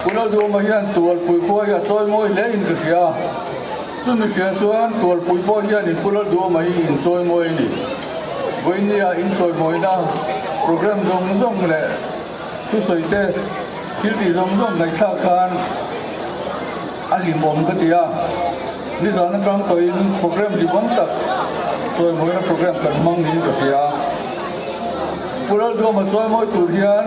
Pu Lalduhawma hian Tualpui khua hi a chawi mawi hle in ka hria. Chumi hria chuan Tualpui pawh hianin Pu Lalduhawma hi in chawi mawi a ni. Vawinia in chawi mawina program zawng zawng leh thusawi te thil tih zawng zawng ngaihthlak khan a hlimawm ka ti a, nizan atang tawhin program hlimawm tak chawimawina program kan hmang niin ka hria. Pu Lalduama chawimawi tur hian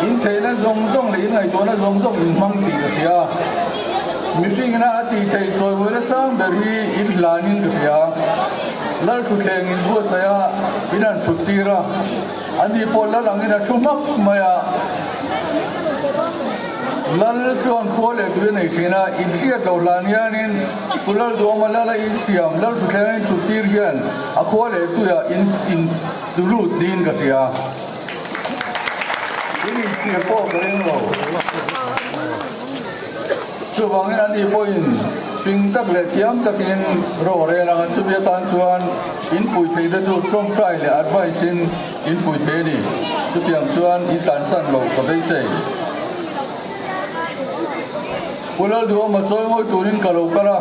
in theihna zawng zawng leh in ngaihtuahna zawng zawng in hmang tih ka hria. Mihringina a tih theih chawimawina sang ber hi in hlanin ka hria. Lalthuthleng in buatsaih a, in han thut tir a, ani pawh lal angin a thu hmak mai a. Lal chuan khua leh tui a nei thin a, inhriat loh hlan hianin Pu Lalduhawma lala insiam Lal Hruthlenga inthut tir hian a khua leh tuiah in intu lut niin ka hria. In inchhir pawh ka ring lo. Chuvangin ani pawhin fing tak leh thiam takin ro a rel ang a, chumi atan chuan in pui thei te chu tawngtai leh advice in in pui thei a ni. Chutiang chuan in tlansan loh ka beisei. Pu Lalduhawma chawi ngawi turin ka lo kal a,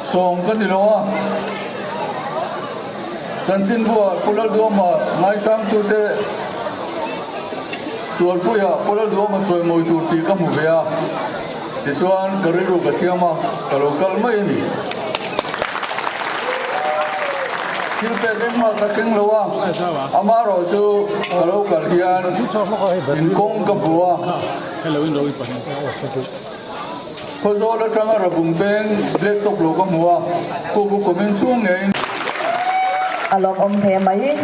sawm ka ni lo a. Chanchinbuah Pu Lalduhawma ngaisangtute Tualpuiah Pu Lalduhawma chawimawi tur tih ka hmu ve a, tichuan ka rilru ka siam a, ka lo kal mai a ni. Thil pek engmah ka thleng lo a, amaherawh chu ka lo kal hian inkawng ka hmu a. Khawzawl atanga Rabung peng Black Top lo ka hmu a, Kuku kumin chhung ngeiin. A lawmawm hle mai.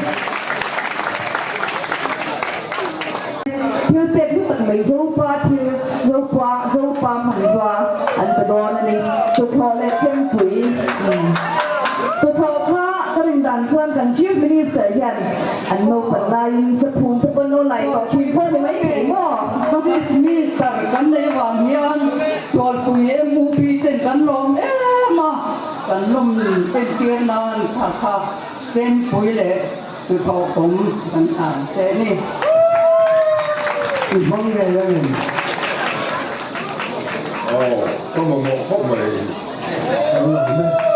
Thil pek hlu tak mai Zopa thil, Zopa, Zopa hmanrua an pe dawn a ni. Tuthlawh leh Chempui. Tuthlawh kha ka rin dan chuan kan Chief Minister hian An naupan laiin saphun te pawn lo lai tawh thin pawh ni mai thei maw? Chief Minister kan nei vang hian Tualpui MUP ten kan lawm em a, kan lawm entir nan kha kha Chempui leh Tuthawhkawm kan hlan che ni. I hmang ngei a ni. Aw, ka mamawh khawp mai. Kan lawm e.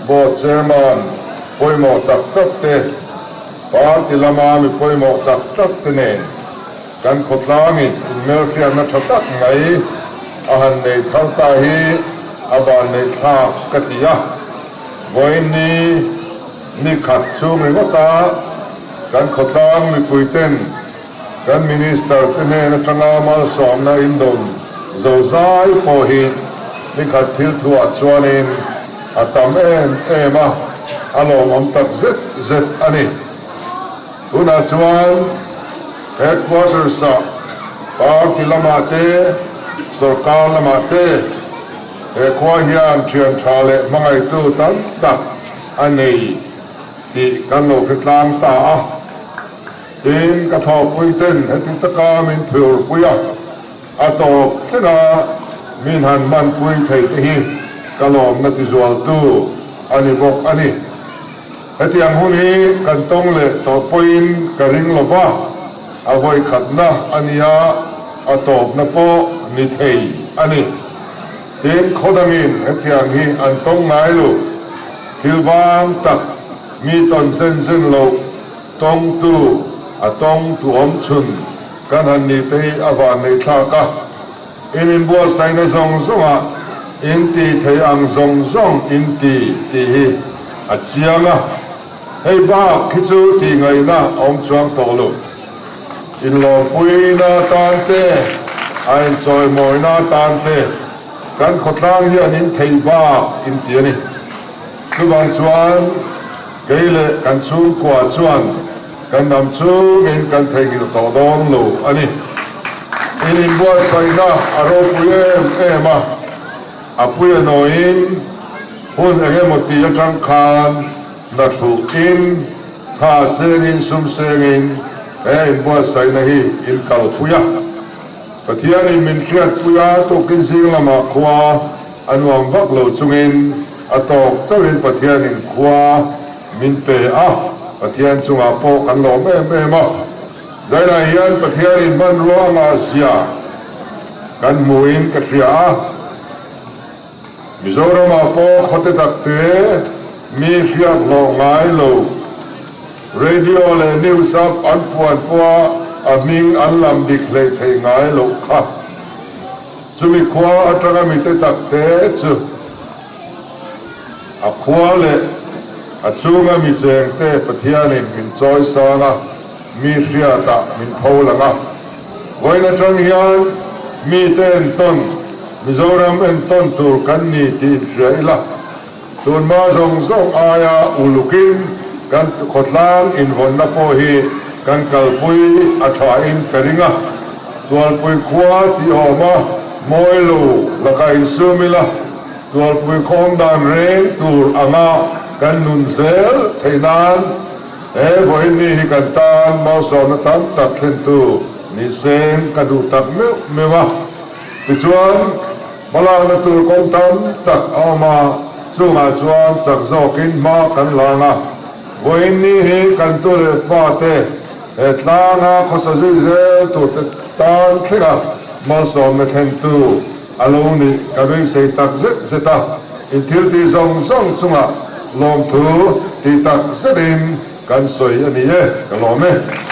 Board Chairman pawimawh tak tak te, party lama mi pawimawh tak tak te nen kan khawtlangin inmelhriatna tha tak mai a han nei thar ta hi a vanneih thlak ka ti a. Vawiin ni ni khat chhung ringawta kan khawtlang mipui ten Kan Minister te hnen atanga malsawmna indawn zozai pawh hi nikhat thil thuah chuanin a tam em em a, a lawmawm tak zet zet a ni. Tunah chuan Headquarters-ah party lamah te, sorkar lamah te he khua hian thian tha leh hmangaihtu tam tak a nei tih kan lo hre tlang ta a. Tin, ka thawhpui ten heti taka min phurpui a, a tawp thlenga min han hmanpui thei te hi ka lawmna tizualtu a ni bawk a ni. Hetiang hun hi kan tawng leh tawh pawhin ka ring lo va, a vawikhatna a nia, a tawpna pawh ni thei a ni. Tin, khawdangin hetiang hi an tawng ngai lo, thil vang tak mi tawn zen zen loh Tawngtu, a tawngtu awm chhun kan han ni te hi a van nei thlak a, in inbuatsaihna zawng zawngah in ti thei ang zawng zawng in ti tih hi a chiang a, hei bak hi chu tih ngaihna a awm chuang tawh lo. Inlawmpuina atan te, a inchawimawina atan te kan khawtlang hian in thei bak in ti a ni. Chuvang chuan kei leh kan chhungkua chuan kan ram chungin kan theihnghilh tawh dawn lo a ni. In inbuatsaihna a ropui em em a, a pui a nawiin hun eng emaw ti atang khan hna thuhin, tha sengin, sum sengin he inbuatsaihna hi in kalpui a. Pathianin min hriatpui a, tukin zing lamah khua a nuam vak lo chungin a tawk chauhin Pathianin khua min pe a, Pathian chungah pawh kan lawm em em a. Zainah hian Pathianin hmanrua a ngahzia kan hmuhin ka hria a. Mizoramah pawh khawte takte mi hriat hlawh ngai lo. Radio leh news up an puan pawha a hming an lam dik hleih theih ngai loh kha. Chumi khua atanga mite takte chu a khua leh a chhunga mi chengte Pathianin min chawi sang a, mi hriatah min pho lang a. Vawiin atang hian mite entawn, Mizoram entawn tur kan ni tih inhria ila, tunhma zawng zawng aia ulukin kan khawtlang invawnna pawh hi kan kalpui a thain ka ring a. Tualpui khua tih awma mawi lo laka insum ila, Tualpui khawm dan reng tur anga. kan nun zel theih nan he vawiin ni hi kan tan malsawmna tam tak thlentu ni seng ka duh tak meuh meuh a. Tichuan, hmalakna tur kawng tam tak a awm a, chungah chuan chak zawkin hma kan lang a. Vawiin ni hi kan tu leh fate he tlanga khawsa zui zel turte tan thlenga malsawmna thlentu a lo nih ka beisei tak zet zet a. Inthiltih zawng zawng chungah lawmthu tih tak zetin kan sawi a ni e, ka lawm e.